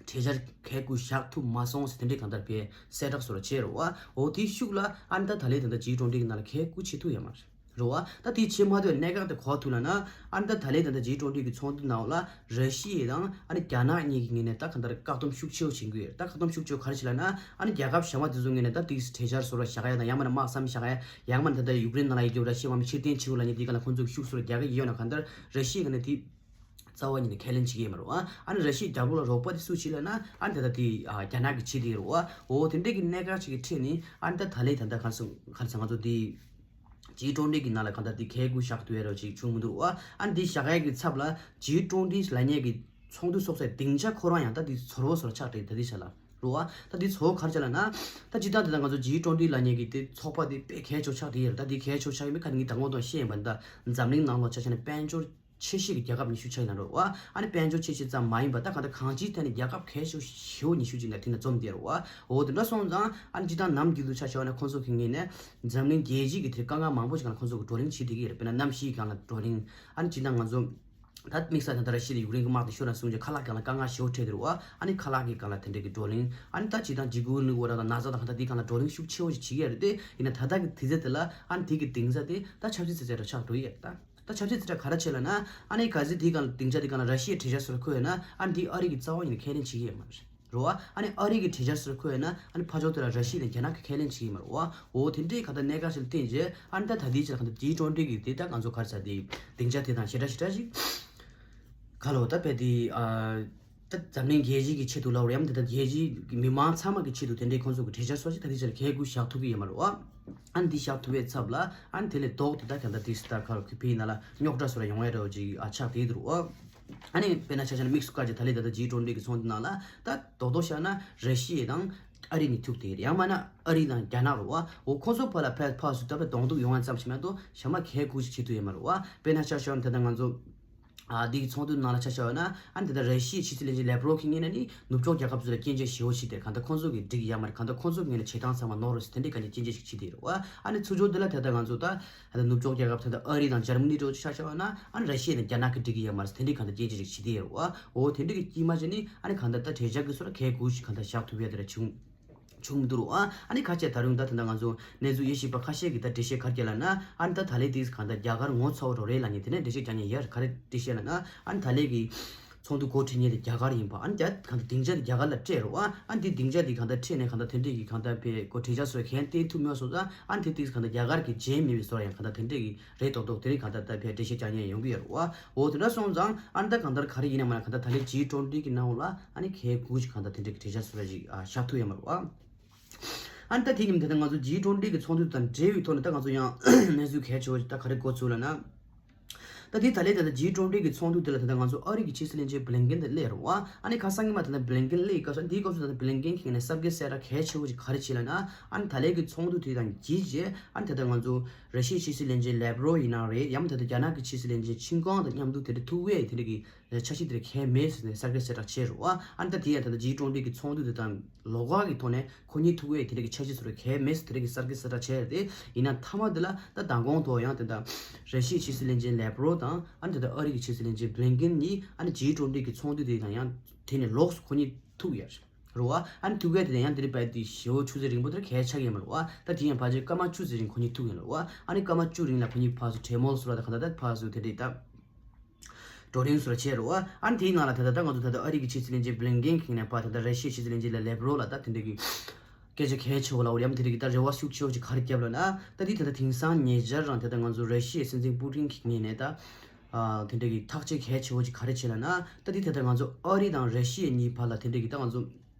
གྲོས་འཆར་གལ་ཀུ་བཞག་ཐུབ་མ་སོང་ཟེར་དེ་འདྲའི་གང་ལྟར་པའི་གསལ་བསྒྲགས་སོགས་ལ་བྱས་རེད་བ། འོ་དེའི་ཤུགས་ལ་ཨ་ནི་ད་ད་ལན་ད་ལྟ་ཇི་ཊུ་ཝེན་ཊི་གི་ནང་ལ་གལ་ཀུ་བྱེད་ཐུབ་ཡོད་མ་རེད། རེད་བ། ད་དེ་བྱེད་མ་ཐུབ་པའི་གནད་འགག་དེ་ག་པར་ཐུག་ལབ་ན། ཨ་ནི་ད་ད་ལན་ད་ལྟ་ཇི་ཊུ་ཝེན་ཊི་གི་ཚོགས་འདུ་ནང་ལ་ར་ཤི་ཡ་དང་ཨ་ནི་རྒྱ་ནག་གཉིས་ཀྱི་ངོས་ནས་ད་གང་ལྟར་བཀག་སྡོམ་ཤུགས་ཆེ་བོ་བྱེད་ཀྱི་ཡོད་རེད། ད་བཀག་སྡོམ་ཤུགས་ཆེ་བོ་ག་རེ་བྱེད་ལབ་ན། ཨ་ནི་རྒྱལ་ཁབ་གཞན་པ་དེ་ཚོ་ངོས་ནས་ད་དེ་གྲོས་འཆར་སོགས་ལ་བཞག་ཡ་དང་། ཡང་མིན་ན་དམག་མཚམས་བཞག་ཡ། ཡང་མིན་ན་ད་ལྟ་ཡུཀ་རེན་ནང་ལ་ཡོད་རྒྱུ་ར་ཤི་ཡ་དམག་མི་ཕྱིར་འཐེན་བྱེད་དགོས་ལབ་མཁན་དེའི་སྒང་ལ་ཁོང་ཚོ་གི་ཤུགས་སོགས་རྒྱག་གི་ཡོད་ན། གང་ལྟར་ར་ཤི་ཡའི་ངོས་ནས་དེ་རྩ་བ་ཉིད་ནས་ཁས་ལེན་བྱེད་ཀྱི་ཡོད་མ་རེད་བ། ཨ་ནི་ར་ཤི་ཡའི་རྒྱབ་ལོགས་ལ་རོགས་པ་དེ་སུས་བྱེད་ལབ་ན། ཨ་ནི་ད་ལྟ་དེ་ཨ་རྒྱ་ནག་གིས་བྱེད་བསྡད་ཡོད་རེད་བ། འོ་དེ་འདྲའི་གི་གནད་འགག་ཅིག་གི་ཁྲོད་ནས་ཨ་ནི་ད་ད་ལན་ད་ལྟ་ག་རེ་ཟེར་ག་རེ་ཟེར། ང་ཚོ་དེ་ཇི་ཊུ་ཝེན་ཊི་གི་ནང་ལ་གང་ལྟར་དེ་གལ་ཀུ་བཞག་ཐུབ་ཡ་རོ་ཅིག་བྱུང་མི་འདུག་བ། ཨ་ནི་དེ་བཞག་ཡ་གི་ཚབ་ལ་ཇི་ཊུ་ཝེན་ཊི་ལབ་མཁན་གི་ཚོགས་འདུ་ཚོགས་སའི་སྡིངས་ཆ་ཁོ་རང་ཡང་ད་དེ་ཚོར་བོ་སོར་ཆགས་ཏེ་ད་དེ་བྱ་ལ་རུ་བ། ད་དེ་ཚོར་བོ་ག་རེ་བྱ་ལབ་ན། ད་ཇི་ལྟར་དེ་ད་ང་ཚོ་ཇི་ཊུ་ཝེན་ཊི་ལབ་མཁན་གི་དེ་ཚོགས་པ་དེ་དཔེ་གལ་ཆེ་ཆགས་དེ་ཡོད་རེད། ད་དེ་གལ་ཆེ་ཆགས་ཡིན་མིན་ག་ནི་ངས་ད་སྔོན་དང་བཤད་ཡིན་པ། ད་འཛམ་གླིང་ནང་ལོགས་ཆ་བཞག་ན་དཔལ་འབྱོར་ཆེ་ཤོས་ཀྱི་རྒྱལ་ཁབ་ཉི་ཤུ་ཆགས་ཡིན་ན་རུ་བ། ཨ་ནི་དཔལ་འབྱོར་ཆེ་ཤོས་ཙམ་མ་ཡིན་པ། ད་གང་ལྟར་གང་ཅིའི་ཐད་ནས་རྒྱལ་ཁབ་གལ་ཆེ་ཤོས་ཉི་ཤུ་ཅིག་ནང་དེ་ནས་འཛོམས་བསྡད་རུ་བ། འོ་དེ་འདྲ་སོང་ཙང་ཨ་ནི་ཇི་ལྟར་ནམ་རྒྱུན་དུ་ཆ་བཞག་ན་ཁོང་ཚོ་གི་ངོས་ནས་འཛམ་གླིང་རྒྱལ་སྤྱི་གི་དེ་དཀའ་ངལ་མང་པོ་ཞིག་ལ་ཁོང་ཚོ་གི་བགྲོ་གླེང་བྱེད་བསྡད་ཀྱི་ཡོད་རེད། དཔེར་ན་གནམ་གཤིས་སྒང་ལ་བགྲོ་གླེང་། ཨ་ནི་ཇི་ལྟར་ང་ཚོ་ད་དམིགས་བསལ་ད་ལྟ་ར་ཤི་ཡ་ཡུཀ་རེན་གྱི་དམག་དེ་ཤོར་ན་སོང་ཅིག་ཁ་ལག་སྒང་ལ་དཀའ་ངལ་ཞེ་པོ་འཕྲད་བསྡད་རུ་བ། ཨ་ནི་ཁ་ལག་གི་སྒང་ལ་དེ་འདྲ་གི་བགྲོ་གླེང་། ཨ་ནི་ད་ཇི་ལྟར་འཇིགས་སྐུལ་ནུས་པ་ར་དང་ན་ཚ་དང་གང་ལྟར་དེའི་སྒང་ལ་བགྲོ་གླེང་ཤུགས་ཆེ་བོ་ཞིག་བྱེད་ཀྱི་ཡོད་རེད་དེ། ཡིན་ན་ད་ལྟ་གི་དུས་ཚོད་དེ་ལ་ཨ་ནི་དེ་གི་སྡིངས་ཆ་དེ་ད་ཆབ་སྲིད་རྩེད་གྲས་རུ་ཆགས་འགྲོ་ཡི་ཡོད་རེད། ད་ད་ཆབ་སྲིད་རྩེད་གྲས་ག་རེ་བྱེད་ལབ་ན། ཨ་ནི་གལ་སྲིད་དེའི་སྒང་ལ་སྡིངས་ཆ་དེའི་སྒང་ལ་ར་ཤི་ཡའི་གྲོས་འཆར་སོགས་འཁོད་ཡོད་ན། ཨ་ནི་དེ་ཨ་རི་གིས་རྩ་བ་ཉིད་ནས་ཁས་ལེན་བྱེད་ཀྱི་ཡོད་མ་རེད། རེད་བ། ཨ་ནི་ཨ་རི་གི་གྲོས་འཆར་སོགས་འཁོད་ཡོད་ན། ཨ་ནི་ཕར་ཕྱོགས་དེ་ལ་ར་ཤི་ཡ་དང་རྒྱ་ནག་གིས་ཁས་ལེན་བྱེད་ཀྱི་མ་རེད་བ། འོ་དེ་འདྲའི་གང་ལྟར་གནད་འགག་ཞིག་ལ་བརྟེན་རྗེས། ཨ་ནི་ད་ད་ལྟའི་ཆར་གང་ལྟར་ཇི་ཊུ་ཝེན་ཊི་གི་དེ་ད་ང་ཚོ་ག་རེ་ཟེར། དེ་སྡིངས་ཆ་དེ་དང་ཞེ་དྲག་ཞེ་དྲག་ཞིག་ག་ལོ་ད་དཔེ་དེ་ཨ་ད་འཛམ་གླིང་རྒྱལ་སྤྱི་གི་ཆེད་དུ་ལབ་རེད། ཡང་དེ་ད་རྒྱལ་སྤྱི་གི་མི་མང་ཚང་མ་གི་ཆེད་དུ་དེ་འདྲའི་ཁོང་ཚོ་གི་གྲོས་འཆར་སོགས་ཅིག་ད་ལྟའི་ཆར་གལ་ཀུ་བཞག་ཐུབ་ཀྱི་ཡོད་མ་རེད་བ། ཨ་ནི་འདི་བཞག་ཐུབ་པའི་ཚབ་ལ། ཨ་ནི་དེ་ལས་ལྡོག་སྟེ་ད་གང་ལྟར་དེ་སི་ད་ཁ་རུ་ཁི་ཕི་ཡིན་ན་ལ་རྙོག་དྲ་སོགས་ལ་ཡོང་ཡ་འདྲ་བོ་ཅིག་ཨ་ཆགས་བསྡད་འདུག་བ། ཨ་ནི་དཔེར་ན་ཆ་བཞག་ན་དམིགས་སུ་བཀར་བྱས་ད་ལན་ད་ལྟ་ཇི་ཊུ་ཝེན་ཊི་གི་ཚོགས་འདུ་ནང་ལ་ད་རྡོག་རྡོག་བཞག་ན་ར་ཤི་ཡ་དང་ཨ་རི་གཉིས་ཐུག་བསྡད་ཡོད་རེད། ཡང་མིན་ན་ཨ་རི་དང་རྒྱ་ནག་རེད་བ། འོ་ཁོང་ཚོ་བར་ལ་ཕར་ཕར་ཚུར་ད་ལྟ་གདོང་ཐུག་ཡོང་ཡ་ཙམ་ཞིག་མ་གཏོགས་གཞན་པ་གལ་ཀུ་ཞིག་བྱེད་ཐུབ་ཡོད་མ་རེད་བ། དཔེར་ན་ཆ་བཞག་ན་ད་ལྟ་ང་ཚོ་ཨ་འདི་གི་ཚོགས་འདུ་ནང་ལ་ཆ་བཞག་ན། ཨ་ནི་ད་ལྟ་ར་ཤི་ཡའི་ཕྱི་སྲིད་བློན་ཆེན་ལེབ་རོབ་ཀྱི་ངོས་ནས་ནི་ནུབ་ཕྱོགས་རྒྱལ་ཁབ་ཚོ་ལ་སྐྱོན་བརྗོད་ཞེ་པོ་བྱས་ཏེ། གང་ལྟར་ཁོང་ཚོ་གིས་འགྲིག་གི་ཡོད་མ་རེད། གང་ལྟར་ཁོང་ཚོ་གི་ངོས་ནས་བྱེད་སྟངས་ཚང་མ་ནོར་རེད་ཟེར་དེ་འདྲའི་ག་ནས་སྐྱོན་བརྗོད་ཞིག་བྱས་ཏེ་རེད་བ། ཨ་ནི་ཚུར་ཕྱོགས་དེ་ལ་ད་ལྟ་ང་ཚོ་ད་ད་ལྟ་ནུབ་ཕྱོགས་རྒྱལ་ཁབ་ད་ལྟ་ཨ་རི་དང་འཇར་མ་ནི་འདྲ་བོ་ཆ་བཞག་ན། ཨ་ནི་ར་ཤི་ཡ་དང་རྒྱ་ནག་གིས་འགྲིག་གི་ཡོད་མ་རེད་ཟེར་དེ་འདྲའི་གང་ལྟར་སྐྱོན་བརྗོད་ཞིག་བྱས་ཏེ་རེད་བ། འོ་དེ་འདྲའི་གི་དཀྱིལ་མ་ཅིག་ནས་ཨ་ནི་གང་ལྟར་ད་གྲོས་འཆར་གི་སོ་ལ་གལ་ཀུ་ཞིག་གང་ལྟར་བཞག་ཐུབ་ཡ་དེ་འདྲ་བྱུང་། བྱུང་མི་འདུག་རོ། ཨ་ནི་ཁ་ཤས་ད་རུང་ད་ད་ལྟ་ང་ཚོ་གནས་ཚུལ་དབྱེ་ཞིབ་པ་ཁ་ཤས་ཀྱིས་ད་འགྲེལ་བཤད་ག་རེ་བརྒྱབ་ལབ་ན། ཨ་ནི་ད་ད་ལན་དེ་གང་ལྟར་རྒྱ་གར་ངོ་ཚ་བོ་འགྲོ་རེད་ལབ་མཁན་དེ་ནས་འགྲེལ་བཤད་རྒྱག་མཁན་ཡོད་རེད། ག་རེ་འགྲེལ་བཤད་ལབ་ན། ཨ་ནི་ད་ལན་གྱི་ཚོགས་འདུ་འགོ་ཁྲིད་མཁན་དེ་རྒྱ་གར་ཡིན་པ། ཨ་ནི་རྒྱ་གང་ལྟར་སྡིངས་ཆ་དེ་རྒྱ་གར་ལ་སྤྲད་རོ། ཨ་ནི་དེ་སྡིངས་ཆ་དེ་གང་ལྟར་ཁྲིད་ནས་གང་ལྟར་དེ་འདྲས་ཀྱི་གང་ལྟར་བའི་གོ་གྲོས་འཆར་སོགས་གང་བསྟན་ཐུབ་མེད་སོང་ཙང་། ཨ་ནི་དེ་དེ་གང་ལྟར་རྒྱ་གར་གྱི་བྱེད་མི་བའི་སོར་ཡང་གང་ལྟར་དེ་འདྲས་ཀྱི་རེད་མདོག་མདོག་དེ་རིང་གང་ལྟར་ད་ཕར་འགྲེལ་བཤད་རྒྱག་མཁན་ཡོང་གི་ཡོད་རེད་བ། འོ་དེ་འདྲ་སོང་ཙང་། ཨ་ནི་ད་གང་ལྟར་ག་རེ་ཡིན་ན་མ་ན་གང་ལྟར་ད་ལན་ཇི་ཊུ་ཝེན་ཊི་གི་ནང་ལ་ཨ་ནི་གལ་ཀུ་ཞིག་གང་ལྟར་དེ་འདྲ་གི་གྲོས་འཆར་སོགས་ཞིག་ཨ་བཞག་ཐུབ་ཡོད་མ་རེད་བ། ཨ་ནི་ད་དེ་ཉིན་དེ་ད་ང་ཚོ་ཇི་ཊུ་ཝེན་ཊི་གི་ཚོགས་འདུ་དང་འབྲེལ་བའི་ཐོག་ནས་ད་ང་ཚོ་ཡང་གནས་ཚུལ་གལ་ཆེ་བ་ཞིག་ད་ག་རེ་གོ་ཚུལ་ལབ་ན། ད་དེ་ད་ལན་ད་ལྟ་ཇི་ཊུ་ཝེན་ཊི་གི་ཚོགས་འདུ་དེ་ལ་ད་ལྟ་ང་ཚོ་ཨ་རི་གི་ཕྱི་སྲིད་བློན་ཆེན་བྷི་ལིན་ཀེན་དེ་སླེབས་རེད་བ། ཨ་ནི་ཁ་སང་ཉི་མ་ད་ལྟ་བྷི་ལིན་ཀེན་སླེབས་སྐབས་སུ། ཨ་ནི་དེའི་སྐབས་སུ་ད་ལྟ་བྷི་ལིན་ཀེན་གིས་ནས་གསར་འགོད་གསལ་བསྒྲགས་གལ་ཆེ་བོ་ཞིག་ག་རེ་བྱས་ལབ་ན། ཨ་ནི་ད་ལན་གྱི་ཚོགས་འདུ་དེ་དང་གཅིག་རྗེས། ཨ་ནི་ད་ལྟ་ང་ཚོ་ར་ཤི་ཡའི་ཕྱི་སྲིད་བློན་ཆེན་ལེབ་རོབ་ཡིན་ན་རེད། ཡང་མིན་ད་ལྟ་རྒྱ་ནག་གི་ཕྱི་སྲིད་བློན་ཆེན་ཆིན་ཀོང་དང་མཉམ་དུ་དེ་འདྲ་ཐུག་པའི་དེ་འདྲ་གི་འཆར་གཞི་དེ་འདྲ་གང་ཡང་མེད་ཟེར་ནས་གསར་འགོད་གསལ་བསྒྲགས་བྱས་རེད་བ། ཨ་ནི་ད་དེ་ཡང་ད་ལྟ་ཇི་ཊུ་ཝེན་ཊི་གི་ཚོགས་འདུ་དེ་དང་ལོགས་ཀ་གི་ཐོག་ནས་ཁོ་གཉིས་ཐུག་པའི་དེ་འདྲ་གི་འཆར་གཞི་ཚོ་རེ་གང་ཡང་མེད་ཟེར་དེ་འདྲ་གི་གསར་འགོད་གསལ་བསྒྲགས་བྱས་རེད་དེ། ཡིན་ན་མཐའ་མ་དེ་ལ་ད་མདང་དགོང་ཐོག་ཡང་དེ་འདྲ་ར་ཤི་ཡའི་ཕྱི་སྲིད་བློན་ཆེན་ལེབ་རོབ་དང་། ཨ་ནི་དེ་འདྲ་ཨ་རི་གི་ཕྱི་སྲིད་བློན་ཆེན་བྷི་ལིན་ཀེན་གཉིས་ཨ་ནི་ཇི་ཊུ་ཝེན་ཊི་གི་ཚོགས་འདུ་དེ་དང་ཡང་དེ་ནས་ལོགས་སུ་ཁོ་གཉིས་ཐུག་ཡོད་རེད་བ། ཨ་ནི་ཐུག་ཡ་དེ་དང་ཡང་དེ་འདྲ་བས་དེ་ཞེ་པོ་ཆུ་ཚོད་རིང་པོ་དེ་འདྲ་གང་ཡང་ཆགས་ཡོད་མ་རེད་བ། ད་དེ་ཡང་ཕལ་ཆེར་སྐར་མ་བཅུ་ཙམ་རིང་ཁོ་གཉིས་ཐུག་ཡོད་རེད་བ། ཨ་ནི་སྐར་མ་བཅུ་རིང་ལ་ཁོ་གཉིས་ཕར་ཚུར་གྲོས་མོལ་སོགས་ལ་ད་གང་ལྟར་ད་ཕར་ཚུར་དེ་འདྲ་ད་བགྲོ་གླེང་སོགས་བྱས་རེད་བ། ཨ་ནི་དེའི་ནང་ལ་ད་ལྟ་ད་ང་ཚོ་ད་ལྟ་ཨ་རི་གི་ཕྱི་སྲིད་བློན་ཆེན་བྷི་ལིན་ཀེན་གྱིས་ནས་ཕར་ད་ལྟ་ར་ཤི་ཡའི་ཕྱི་སྲིད་བློན་ཆེན་ལ་ལེབ་རོབ་ལ་ད་དེ་འདྲ་གི་སྐད་ཆ་གལ་ཆེ་བོ་ལབ་རེད། ཡང་དེ་འདྲ་གི་ད་རེ་བ་ཤུགས་ཆེ་བོ་ཅིག་ག་རེ་བརྒྱབ་ལབ་ན། ད་དེ་ད་ལྟ་དེང་སང་ཉེ་ཆར་རང་ད་ལྟ་ང་ཚོ་ར་ཤི་ཡའི་སྲིད་འཛིན་པུ་ཏིན་གྱི་ངོས་ནས་ད་ཨ་དེ་འདྲ་གི་ཐག་གཅོད་གལ་ཆེ་བོ་ཅིག་ག་རེ་བྱས་ལབ་ན། ད་དེ་ད་ལྟ་ང་ཚོ་ཨ་རི་དང་ར་ཤི་ཡ་གཉིས་བར་ལ་དེ་འདྲ་གི་ད་ང་ཚོ་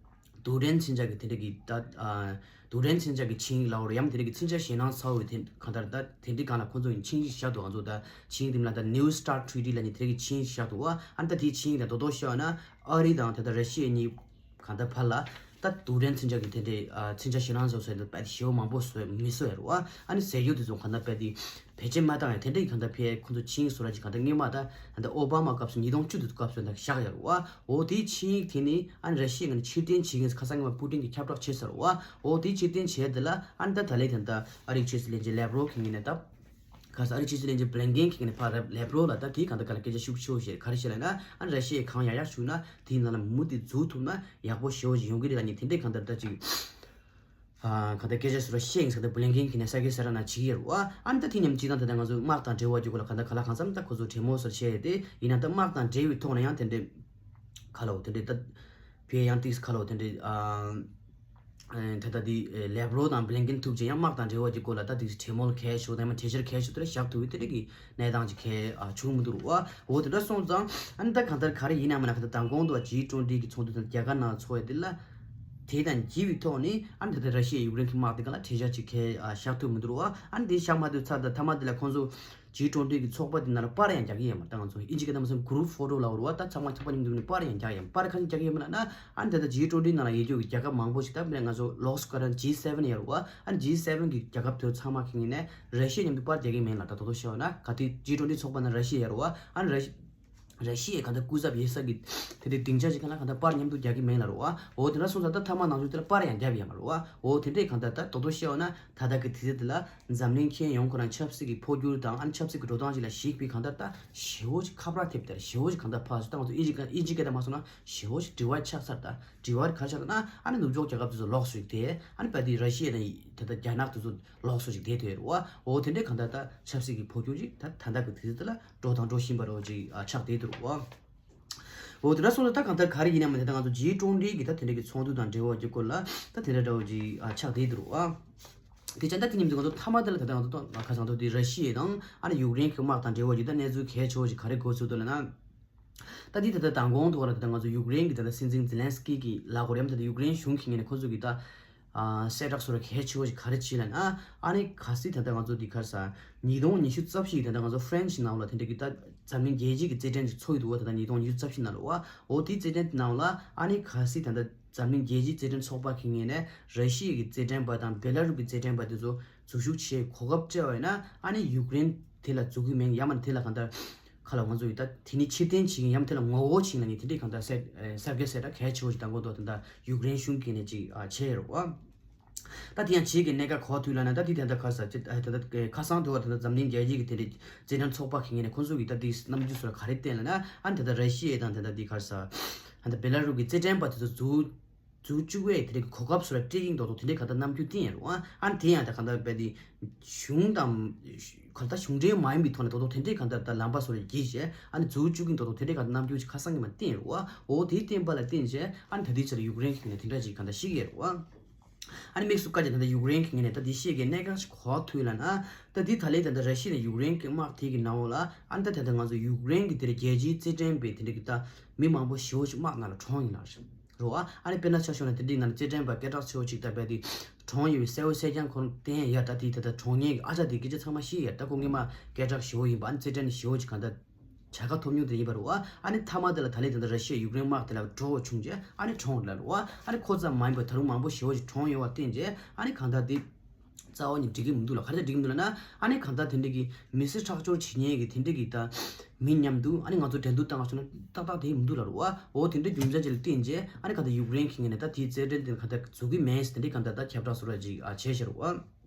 རྡུལ་ཕྲན་མཚོན་ཆ་གི་དེ་འདྲ་གི་ད་ཨ་རྡུལ་ཕྲན་མཚོན་ཆ་གི་ཆིངས་ཡིག་ལབ་རེད། ཡང་དེ་འདྲ་གི་མཚོན་ཆ་ཞེད་སྣང་ཚ་བོ་དེ་གང་ལྟར་ད་དེ་འདྲའི་སྒང་ལ་ཁོང་ཚོ་གི་ཆིངས་ཡིག་བཞག་འདུག་ང་ཚོ་ད་ཆིངས་ཡིག་དེ་ལ་ད་New START Treaty ལབ་ནས་དེ་འདྲ་གི་ཆིངས་ཡིག་བཞག་འདུག་བ། ཨ་ནི་ད་དེའི་ཆིངས་ཡིག་ད་རྡོག་རྡོག་བཤད་ན་ཨ་རི་དང་ད་ལྟ་ར་ཤི་ཡ་གཉིས་གང་ལྟར་བར་ལ་ ད་རྡུལ་ཕྲན་མཚོན་ཆ་གི་དེ་འདྲའི་ཨ་མཚོན་ཆ་ཞེད་སྣང་བཟོ་སའི་དཔེ་ཞེ་པོ་མང་པོ་བཟོས་མི་བཟོ་ཡ་རེད་བ། ཨ་ནི་ཟས་རྒྱུ་དེ་ཚོ་གང་ལྟར་དཔེ་དེ་བེད་སྤྱོད་མ་བཏང་ཡ་དེ་འདྲའི་གང་ལྟར་ཕེ་ཁོང་ཚོ་ཕྱིན་སོ་ར་ཅིག་གང་ལྟར་སྔོན་མ་ད་ད་ལྟ་ཨོ་བྷ་མ་སྐབས་སུ་ཉིས་སྟོང་བཅུ་དེ་སྐབས་སུ་ད་བཞག་ཡ་རེད་བ། འོ་དེའི་ཆིངས་ཡིག་དེ་ནི་ཨ་ནི་ར་ཤི་ཡའི་ངོས་ནས་ཕྱིར་འཐེན་བྱེད་མཁན་ཁ་སང་སྔོན་མ་པུ་ཏིན་གྱིས་ཁྱབ་བསྒྲགས་བྱས་ཚར་བ། འོ་དེའི་ཕྱིར་འཐེན་བྱས་དེ་ལ་ཨ་ནི་ད་ད་ལན་ད་ལྟ་ཨ་རིའི་ཕྱི་སྲིད་བློན་ཆེན་ལེབ་རོབ་གི་ངོས་ནས་ད་ག་ས་ཨ་རིའི་ཕྱི་སྲིད་བློན་ཆེན་བྷི་ལིན་ཀེན་གྱི་ངོས་ནས་ཕར་ལེབ་རོབ་ལ་ད་དེའི་གང་ལྟར་ག་ལ་སྐད་ཆ་ཤུགས་ཆེ་བོ་བཤད། ག་རེ་བཤད་ལབ་ན་ཨ་ནི་ར་ཤི་ཡའི་གང་ཡག་ཡག་བྱུང་ན་དེའི་ནང་ལ་མུ་མཐུད་འཛུལ་ཐུབ་ན་ཡག་པོ་ཞེ་བོ་ཞིག་ཡོང་གི་རེད་ལབ་ནས་དེ་འདྲའི་གང་ལྟར་ད་ཅིག་ཨ་གང་ལྟར་སྐད་ཆ་ཟེར་བ་བཤད་ཡིན་ཟེར་ད་བྷི་ལིན་ཀེན་གྱི་ངོས་ནས་གསལ་སྐད་ཟེར་ར་ན་བྱེད་ཀྱི་ཡོད་རེད་བ། ཨ་ནི་ད་དེ་མཉམ་སྤྱིར་བཏང་དེ་ལྟར་ང་ཚོ་དམག་དང་འབྲེལ་བ་གྱི་སྐོར་ལ་གང་ལྟར་ག་ལ་གང་འཚམ་ད་ཁོ་ཚོ་གྲོས་མོལ་ཟེར་བྱས་ཏེ་ཡིན་ན་ད་དམག་དང་འབྲེལ་བའི་ཐོག་ནས་ཡང་དེ་འདྲའི་ག་ལ་འོ་དེ་འདྲའི་ད་ཕེ་ཡང་ཏིག་ག་ལ་འོ་དེ་འདྲའི་ཨ་ཨ་ད་ལྟ་དེ་ལེབ་རོབ་དང་བྷི་ལིན་ཀེན་ཐུག་རྗེས་ཡང་དམག་དང་འབྲེལ་བ་གྱི་སྐོར་ལ་ད་དེ་གྲོས་མོལ་གལ་ཆེ་བོ་དང་མ་གྲོས་འཆར་གལ་ཆེ་བོ་དེ་འདྲ་བཞག་ཐུབ་པའི་དེ་འདྲ་གི་གནས་སྟངས་ཅིག་གལ་ཨ་བྱུང་མི་འདུག་རུ་བ། འོ་དེ་འདྲ་སོང་ཙང་ཨ་ནི་ད་གང་ལྟར་ག་རེ་ཡིན་ནའང་མིན་ན་གང་ལྟར་མདང་དགོང་དུ་ཇི་ཊུ་ཝེན་ཊི་གི་ཚོགས་འདུ་དང་རྒྱ་གར་ནང་ཚོགས་ཡ་དེ་ལ་དེ་དང་འགྱིག་པའི་ཐོག་ནས་ཨ་ནི་ད་ལྟ་ར་ཤི་ཡ་ཡུཀ་རེན་གྱི་དམག་དེ་ག་ལ་གྲོས་འཆར་ཅིག་གལ་ཨ་བཞག་ཐུབ་མི་འདུག་རུ་བ། ཨ་ནི་དེ་བཞག་མ་ཐུབ་ཚར་ད་མཐའ་མ་དེ་ལ་ཁོང་ཚོ་ཇི་ཊུ་ཝེན་ཊི་གི་ཚོགས་པ་དེ་ནང་ལ་པར་ཡང་རྒྱག་གི་ཡོད་མ་རེད། ད་ང་ཚོ་ཨིན་ཇི་སྐད་ཐ་མ་སོང་གུ་རུབ་ཕོ་ཊོ་ལབ་རུ་བ། ད་ཚང་མ་ཚོགས་པ་མཉམ་དུ་ནས་པར་ཡང་རྒྱག་ཡང་པར་ག་ཚོད་རྒྱག་གི་ཡོད་མ་རེད་ན། ཨ་ནི་ད་ལྟ་ཇི་ཊུ་ཝེན་ཊི་ནང་ལ་ཡོད་རྒྱུ་གི་རྒྱལ་ཁབ་མང་པོ་ཞིག་ད་མིན་ན་ང་ཚོ་ལོགས་སུ་ག་རེ་ཇི་སེ་ཝེན་ཡོད་རུ་བ། ཨ་ནི་ཇི་སེ་ཝེན་གི་རྒྱལ་ཁབ་དེ་ཚང་མ་གི་ངོས་ནས་ར་ཤི་ཡ་མཉམ་དུ་པར་རྒྱག་གི་མིན་ལ། ད་དོ་དོ་ཤེས་བ་ན་ག་དུས་ཇི་ཊུ་ཝེན་ཊི་ཚོགས་པ་ནང་ར་ཤི་ཡ་ཡོད་རུ་བ། ཨ་ནི་ར་ཤི་ར་ཤི་ཡའི་གང་ལྟར་སྐུ་ཚབ་ཡོད་ས་གི་དེ་དེ་སྡིངས་ཆ་ཞིག་ག་ལ་གང་ལྟར་པར་མཉམ་དུ་རྒྱག་གི་མེད་ལ་རུ་བ། འོ་དེ་འདྲ་སོང་ཙང་ད་མཐའ་མ་ནང་ཚུད་དེ་ལ་པར་ཡང་རྒྱབ་ཡང་མ་རུ་བ། འོ་དེ་འདྲའི་གང་ལྟར་ད་དོ་དོ་ཤེས་བ་ན་ད་ལྟ་གི་དུས་ཚོད་དེ་ལ་འཛམ་གླིང་ཁྱོན་ཡོངས་ཁོ་རང་ཆབ་སྲིད་ཀྱི་འཕོ་འགྱུར་དང་ཨ་ནི་ཆབ་སྲིད་ཀྱི་འགྲོ་སྟངས་ཤིག་ལ་གཞིགས་པའི་གང་ལྟར་ད་ཞེ་བོ་ཞིག་ཁ་བྲལ་ཐེབས་དེ་ཞེ་བོ་ཞིག་གང་ལྟར་ཕར་ཚུར་ད་ང་ཚོ་ཨིན་ཇི་ཨིན་ཇི་སྐད་ད་མ་སོང་ན་ཞེ་བོ་ཞིག་divide་ཆགས་ཚར། ད་divide་ག་རེ་ཆགས་ན་ཨ་ནི་ནུབ་ཕྱོགས་རྒྱལ་ཁབ་དེ་ཚོ་ལོགས་སུ་བསྡད། ཨ་ནི་བལ་དེ་ར་ཤི་ཡ་དང་དེ་ལྟར་རྒྱ་ནག་དེ་ཚོ་ལོགས་སུ་ཞིག་བསྡད་དེ་རུ་བ། འོ་དེ་འདྲའི་གང་ལྟར་ད་ཆབ་སྲིད་ཀྱི་འཕོ་འགྱུར་ཅིག་ད་ད་ལྟ་གི་དུས་ཚོད་དེ་ལ་འགྲོ་དང་འགྲོ་བཞིན་པ་རོ་ཅིག་ཨ་ཆགས་བསྡད་འདུག་བ། འོ་དེ་འདྲ་སོང་ཙང་ད་གང་ལྟར་ག་རེ་ཡིན་ནའང་མིན་ད་ང་ཚོ་ཇི་ཊུ་ཝེན་ཊི་གི་ད་དེ་འདྲ་གི་ཚོགས་འདུ་དང་འབྲེལ་བ་ཅིག་སྐོར་ལ་ད་དེ་འདྲ་འདྲ་བོ་ཅིག་ཨ་ཆགས་བསྡད་འདུག་བ། དེ་ཙང་ད་དེ་མཉམ་དུ་ང་ཚོ་མཐའ་མ་དེ་ལ་ད་ལྟ་ང་ཚོ་ད་ཁ་སང་ཐོག་དེ་ར་ཤི་ཡ་དང་ཨ་ནི་ཡུཀ་རེན་གི་དམག་དང་འབྲེལ་བ་ཅིག་ད་གནས་ཚུལ་གལ་ཆེ་བོ་ཅིག་ག་རེ་གོ་ཚུལ་འདུག་ལབ་ན། ད་དེ་ད་ལྟ་མདང་དགོང་ཐོག་ལ་ད་ལྟ་ང་ཚོ་ཡུཀ་རེན་གི་ད་ལྟ་སྲིད་འཛིན་ཛེ་ལན་སི་ཀི་གི་ལག་གོ་རེམ་ད་ལྟ་ཡུཀ་རེན་གཞུང་གི་ངོས་ནས་ཁོ་ཚོ་གི་ད་ཨ་གསལ་བསྒྲགས་སོ་ར་གལ་ཆེ་བོ་ཞིག་ག་རེ་བྱས་ལབ་ན། ཨ་ནི་གལ་སྲིད་ད་ལྟ་ང་ཚོ་འདི་ག་རེ་ཟ་ཉིས་སྟོང་ཉི་ཤུ་རྩ་བཞི་ད་ལྟ་ང་ཚོ་ཧྥ་རན་སི་ནང་ལ་དེ་འདྲ་གི་ད་འཛམ་གླིང་རྒྱལ་སྤྱིའི་གི་རྩེད་འགྲན་ཞིག་ཚོགས་ཀྱི་འདུག་བ། ད་ལྟ་ཉིས་སྟོང་ཉི་ཤུ་རྩ་བཞི་ནང་ལ་བ། འོ་དེའི་རྩེད་འགྲན་དེ་ནང་ལ་ཨ་ནི་གལ་སྲིད་ད་ལྟ་འཛམ་གླིང་རྒྱལ་སྤྱིའི་རྩེད་འགྲན་ཚོགས་པ་གི་ངོས་ནས་ར་ཤི་ཡ་གི་རྩེད་འགྲན་པ་དང་བེ་ལ་རུ་གི་རྩེད་འགྲན་པ་དེ་ཚོ་འཛུལ་ཞུགས་བྱེད་གོ་སྐབས་སྤྲད་པ་ཡིན་ན་ཨ་ནི་ཡུཀ་རེན་དེ་ལ་འཛུལ་གི་མེད། ཡང་མིན་དེ་ལ་གང་ལྟར་ཁ་ལ་ང་ཚོ་ཡི་ད་དེ་ནི་ཕྱིར་འཐེན་བྱེད་ཀྱི་ཡང་མིན་དེ་ལ་ངོ་རྒོལ་བྱེད་ཀྱི་ལབ་ནས་དེ་འདྲའི་གང་ལྟར་གསལ་གསལ་བསྒྲགས་གསལ་བསྒྲགས་གལ་ཆེ་བོ་ཞིག་དང་གོ་ཐོག་དེ་འདྲ་ཡུཀ་རེན་གཞུང་གི་ངོས་ནས་ཅིག་བྱས་ཡོད་རེད་བ། ད་དེ་ཡང་བྱེད་ཀྱི་གནད་འགག་གོ་ཐུབ་ལབ་ན་ད་དེ་དེ་འདྲ་ག་རེ་ཟ་ཅི་ད་ད་ཁ་སང་དུ་བ་ད་ད་འཛམ་གླིང་རྒྱལ་སྤྱིའི་གི་དེ་འདྲའི་རྩེད་འགྲན་ཚོགས་པ་གི་ངོས་ནས་ཁོང་ཚོ་གི་ད་དེ་རྣམ་འགྱུར་སོགས་ལ་ག་རེ་བསྟན་ལབ་ན། ཨ་ནི་ད་ད་ར་ཤི་ཡ་དང་ད་ད་དེ་ག་རེ་ཟ་ཨ་ད་བེ་ལ་རུ་གི་རྩེད་འགྲན་པ་དེ་ཚོ་འཛུལ་འཛུལ་བཅུག་པའི་དེ་འདྲའི་གི་གོ་སྐབས་སོགས་ལ་སྤྲད་ཀྱིན་ཏོག་ཏོག་དེ་འདྲའི་ག་ད་རྣམ་འགྱུར་བསྟན་ཡོད་རེད་བ། ཨ་ནི་དེ་ཡང་ད་ག་ད་བས་དེ་གཞུང་དང་ག་ད་གཞུང་འབྲེལ་མ་ཡིན་པའི་ཐོག་ནས་ཏོག་ཏོག་དེ་འདྲའི་ག་ད་ད་ལམ་པ་སོགས་ལ་བརྒྱུད་བྱས་ཨ་ནི་འཛུལ་བཅུག་གིན་ཏོག་ཏོག་དེ་འདྲའི་ག་ད་རྣམ་འགྱུར་ཅིག་ཁ་སང་གི་མ་བསྟན་ཡོད་རེད་བ། འོ་དེའི་བསྟན་པ་ལ་བརྟེན་བྱས་ཨ་ནི་ད་དེའི་ཆར་ཡུཀ་རེན་གྱི་ངོས་ནས་དེ་འདྲ་ཅིག་ག་ད་ཤེས་ཀྱི་ཡོད་རེད་བ། ཨ་ནི་དམིགས་སུ་བཀར་བྱས་ད་ལྟ་ཡུཀ་རེན་གྱི་ངོས་ནས་ད་འདི་ཤེས་ཀྱི་གནད་འགག་ཞིག་གོ་ཐུབ་ལབ་ན། ད་འདི་ད་ལན་ད་ལྟ་ར་ཤི་ཡ་ནས་ཡུཀ་རེན་གྱི་དམག་དེ་གི་ནང་ལ་ཨ་ནི་ད་ད་ལྟ་ང་ཚོ་ཡུཀ་རེན་གྱི་དེ་རིང་རྒྱལ་སྤྱིའི་རྩེད་འགྲན་པའི་དེ་འདྲ་གི་ད་མི་མང་པོ་ཞེ་པོ་ཞིག་དམག་ནང་ལ་གྲོངས་ཡིན་ལ་རེད་བ། ཨ་ནི་དཔེར་ན་ཆ་བཞག་ན་དེ་འདྲའི་ནང་ལ་རྩེད་འགྲན་པ་སྐད་གྲགས་ཆེ་བོ་ཞིག་ད་རྦད་དེ་གྲོངས་ཡོད་པའི་གསལ་པོ་གསལ་རྐྱང་ཁོ་རང་བསྟན་ཡ། ད་དེ་ད་ལྟ་གྲོངས་མཁན་གྱི་ཨ་ཅག་དེ་སྐད་ཆ་ཚང་མ་ཤེས་ཡ། ད་ཁོ་སྔོན་མ་སྐད་གྲགས་ཞེ་པོ་ཡིན་པ་ཨ་ནི་རྩེད་འགྲན་ཞེ་པོ་ཞིག་གང་ལྟར་བྱ་དགའ་ཐོབ་མྱོང་དེ་ཡིན་པ་རེད་བ། ཨ་ནི་མཐའ་མ་དེ་ལ་ད་ལན་དེ་འདྲ་ར་ཤི་ཡ་ཡུཀ་རེན་དམག་དེ་ལ་འགྲོ་བ་བྱུང་རྗེས་ཨ་ནི་གྲོངས་ལ་རེད་བ། ཨ་ནི་ཁོ་ཙམ་མ་ཡིན་པར་ད་རུང་མང་པོ་ཞེ་པོ་ཞིག་གྲོངས་ཡོད་པ་བརྟེན་རྗེས་ཨ་ནི་གང་ལྟར་དེ་རྩ་བ་ནས་འགྲིག་གི་མི་འདུག་ལ། ག་རེ་བྱས་འགྲིག་གི་མི་འདུག་ལབ་ན། ཨ་ནི་གང་ལྟར་དེ་འདྲ་གི་མི་སེར་ཁྲག་སྦྱོར་བྱེད་མཁན་གྱི་དེ་འདྲ་གི་ད་མི་མཉམ་དུ་ཨ་ནི་ང་ཚོ་འགྲན་བསྡུར་བཏང་བ་བྱུང་ན་ཏག་ཏག་དེ་མི་འདུག་ལ་རེད་བ། འོ་དེ་འདྲ་རྒྱུ་མཚན་ཅིག་ལ་བརྟེན་རྗེས་ཨ་ནི་གང་ལྟར་ཡུཀ་རེན་གྱི་ངོས་ནས་ད་དེའི་རྩེད་འགྲན་དེ་གང་ལྟར་འཛུགས་ཀྱི་མེད་ཟེར་དེ་འདྲ་གང་ལྟར་ད་ཁྱབ་བསྒྲགས་སོ་ར་ཅིག་ཨ་བྱས་ཤག་རེད་བ།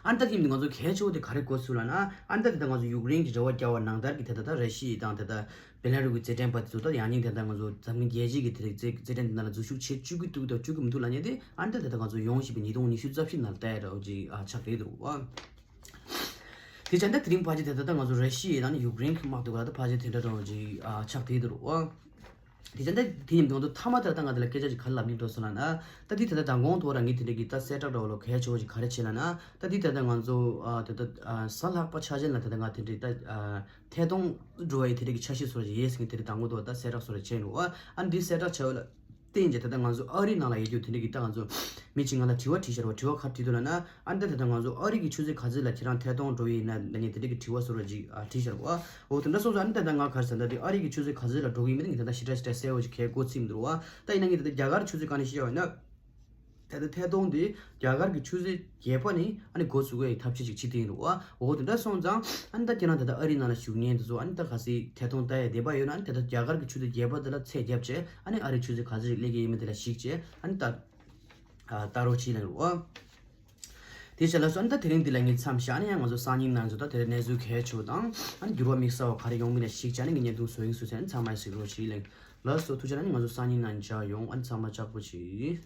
ཨ་ནི་ད་དེ་ཡིན་དུས་ང་ཚོ་གལ་ཆེ་བོ་དེ་ག་རེ་གོ་ཚུལ་ལབ་ན། ཨ་ནི་ད་དེ་ད་ང་ཚོ་ཡུཀ་རེན་གྱི་རེ་བ་རྒྱག་པ་ནང་ལྟར་གྱི་དེ་ད་ད་ར་ཤི་ཡ་དང་དེ་ད་བེ་ལ་རུ་གི་རྩེད་འགྲན་པ་དེ་ཚོ་ད་ཡང་སྙིང་དེ་ད་ང་ཚོ་འཛམ་གླིང་རྒྱལ་སྤྱིའི་གི་དེ་རིང་རྩེད་རྩེད་འགྲན་དེ་ནང་ལ་འཛུལ་ཞུགས་བྱེད་བཅུག་གི་འདུག་དང་བཅུག་གི་མི་འདུག་ལབ་མཁན་དེ་ཨ་ནི་ད་དེ་ད་ང་ཚོ་ཡོང་བཞིན་པའི་ཉིས་སྟོང་ཉི་ཤུ་རྩ་བཞི་ནང་ལ་ལྟ་ཡ་འདྲ་བོ་ཅིག་ཨ་ཆགས་བསྡད་འདུག་བ། དེ་བྱས་ན་ད་དེ་རིང་ཕལ་ཆེར་དེ་ད་ལྟ་ང་ཚོ་ར་ཤི་ཡ་དང་ཡུཀ་རེན་གྱི་དམག་དེ་ག་ད་ཕལ་ཆེར་དེ་འདྲ་འདྲ་བོ་ཅིག་ཨ་ཆགས་བསྡད་འདུག་བ། དེ་བྱས་ན་ད་དེ་ཡིན་དུས་ང་ཚོ་མཐའ་མ་དེ་ད་ང་དེ་ལ་སྐད་ཆ་ཅིག་ག་རེ་ལབ་སྙིང་འདོད་སོང་ལབ་ན། ད་དེ་ད་ལྟ་མདང་དགོང་དུ་རང་གིས་དེ་འདྲ་གི་ད་གསལ་བསྒྲགས་འདྲ་བོ་ལ་གལ་ཆེ་བོ་ཅིག་ག་རེ་བྱས་ལབ་ན། ད་དེ་ད་ལྟ་ང་ཚོ་ཨ་དེ་ད་ཨ་གཟའ་ལྷག་པ་ཆ་ཅན་ལ་དེ་ད་ང་དེ་འདྲའི་ད་ཨ་ཐད་གཏོང་འགྲོ་བའི་དེ་འདྲ་གི་འཆར་གཞི་སོགས་ཅིག་ཡོད་ཟེར་གི་དེ་འདྲ་མདང་དགོང་དུ་ད་གསལ་བསྒྲགས་སོགས་ཅིག་བྱས་འདུག་བ། ཨ་ནི་དེ་གསལ་བསྒྲགས་བྱས་པ་ལ་བརྟེན་བྱས་ད་ལྟ་ང་ཚོ་ཨ་རི་ནང་ལ་ཡོད་རྒྱུ་དེ་འདྲ་གི་ད་ང་ཚོ་མི་གཅིག་ང་ལ་དྲི་བ་དྲིས་ཤག་རེད་བ། དྲི་བ་ག་རེ་དྲིས་འདུག་ལབ་ན། ཨ་ནི་ད་ད་ལྟ་ང་ཚོ་ཨ་རི་གི་ཆུ་ཚོད་ག་ཚོད་ལ་ཁྱེད་རང་ཐད་གཏོང་འགྲོ་ཡི་ཡིན་ན་ལབ་ནས་དེ་འདྲ་གི་དྲི་བ་སོགས་ར་ཅིག་ཨ་དྲིས་ཤག་རེད་བ། འོ་དེ་འདྲ་སོང་ཙང་ཨ་ནི་ད་ལྟ་ང་ག་རེ་ཟེར་ད་དེ་ཨ་རི་གི་ཆུ་ཚོད་ག་ཚོད་ལ་འགྲོ་གི་ཡིན་མིན་ད་ངས་ད་ལྟ་ཞེ་དྲག་ཞེ་དྲག་གསལ་བོ་ཅིག་གལ་གོ་ཚིག་མི་འདུག་རུ་བ། ད་ཡིན་ན་ངས་ད་ལྟ་རྒྱ་གར་ཆུ་ཚོད་ག་ནས་ཤེས་ཡོད་ན། ད་ལྟ་ཐད་གཏོང་དེ་རྒྱ་གར་གྱི་ཆུ་ཚོད་བརྒྱད་པ་ནས་ཨ་ནི་འགོ་ཚུགས་པའི་ཐབས་ཤེས་ཅིག་བྱེད་དེ་ཡིན་རུང་ཨ། འོ་དེ་འདྲ་སོང་ཙང་ཨ་ནི་ད་ཁྱེད་རང་ད་ལྟ་ཨ་རིའི་ནང་ལ་བཞུགས་མཁན་དེ་ཚོ་ཨ་ནི་ད་ག་སྲིད་ཐད་གཏོང་ལྟ་ཡ་འདོད་པ་ཡོད་ན་ཨ་ནི་ད་ལྟ་རྒྱ་གར་གྱི་ཆུ་ཚོད་བརྒྱད་པ་དེ་ལ་ཚད་བརྒྱབ་བྱས་ཨ་ནི་ཨ་རིའི་ཆུ་ཚོད་ག་ཚོད་ཅིག་སླེབས་ཀྱི་ཡིན་མིན་དེ་ལ་གཞིགས་བྱས་ཨ་ནི་ད་ཨ་ལྟ་རོགས་བྱེད་ལབ་རུང་ཨ། དེ་བྱས་ལ་སོང་ཨ་ནི་ད་དེ་རིང་འདི་ལ་ངས་མཚམས་བཞག་ཨ་ནི་ཡང་ང་ཚོ་སང་ཉིན་ནང་ཚོ་ད་དེ་གནས་ཚུལ་གལ་ཆེ་བ་དང་ཨ་ནི་འགྱུར་བ་དམིགས་བསལ་བ་ག་རེ་ཡོང་མིན་ལ་གཞིགས་བྱས་ཨ་ནི་ངས་བརྙན་ཐུང་བཟོ་ཡིན་བཟོ་ཚེ་ཨ་ནི་ཚང་མ་གཟིགས་རོགས་བྱེད་ལབ། ལགས་སོ་ཐུགས་རྗེ་གནང་། ཨ་ནི་ང་ཚོ་སང་ཉིན་ནང་མཇལ་ཡོང་། ཨ་ནི་ཚང་མ་ལྕགས་པོ་བྱེད།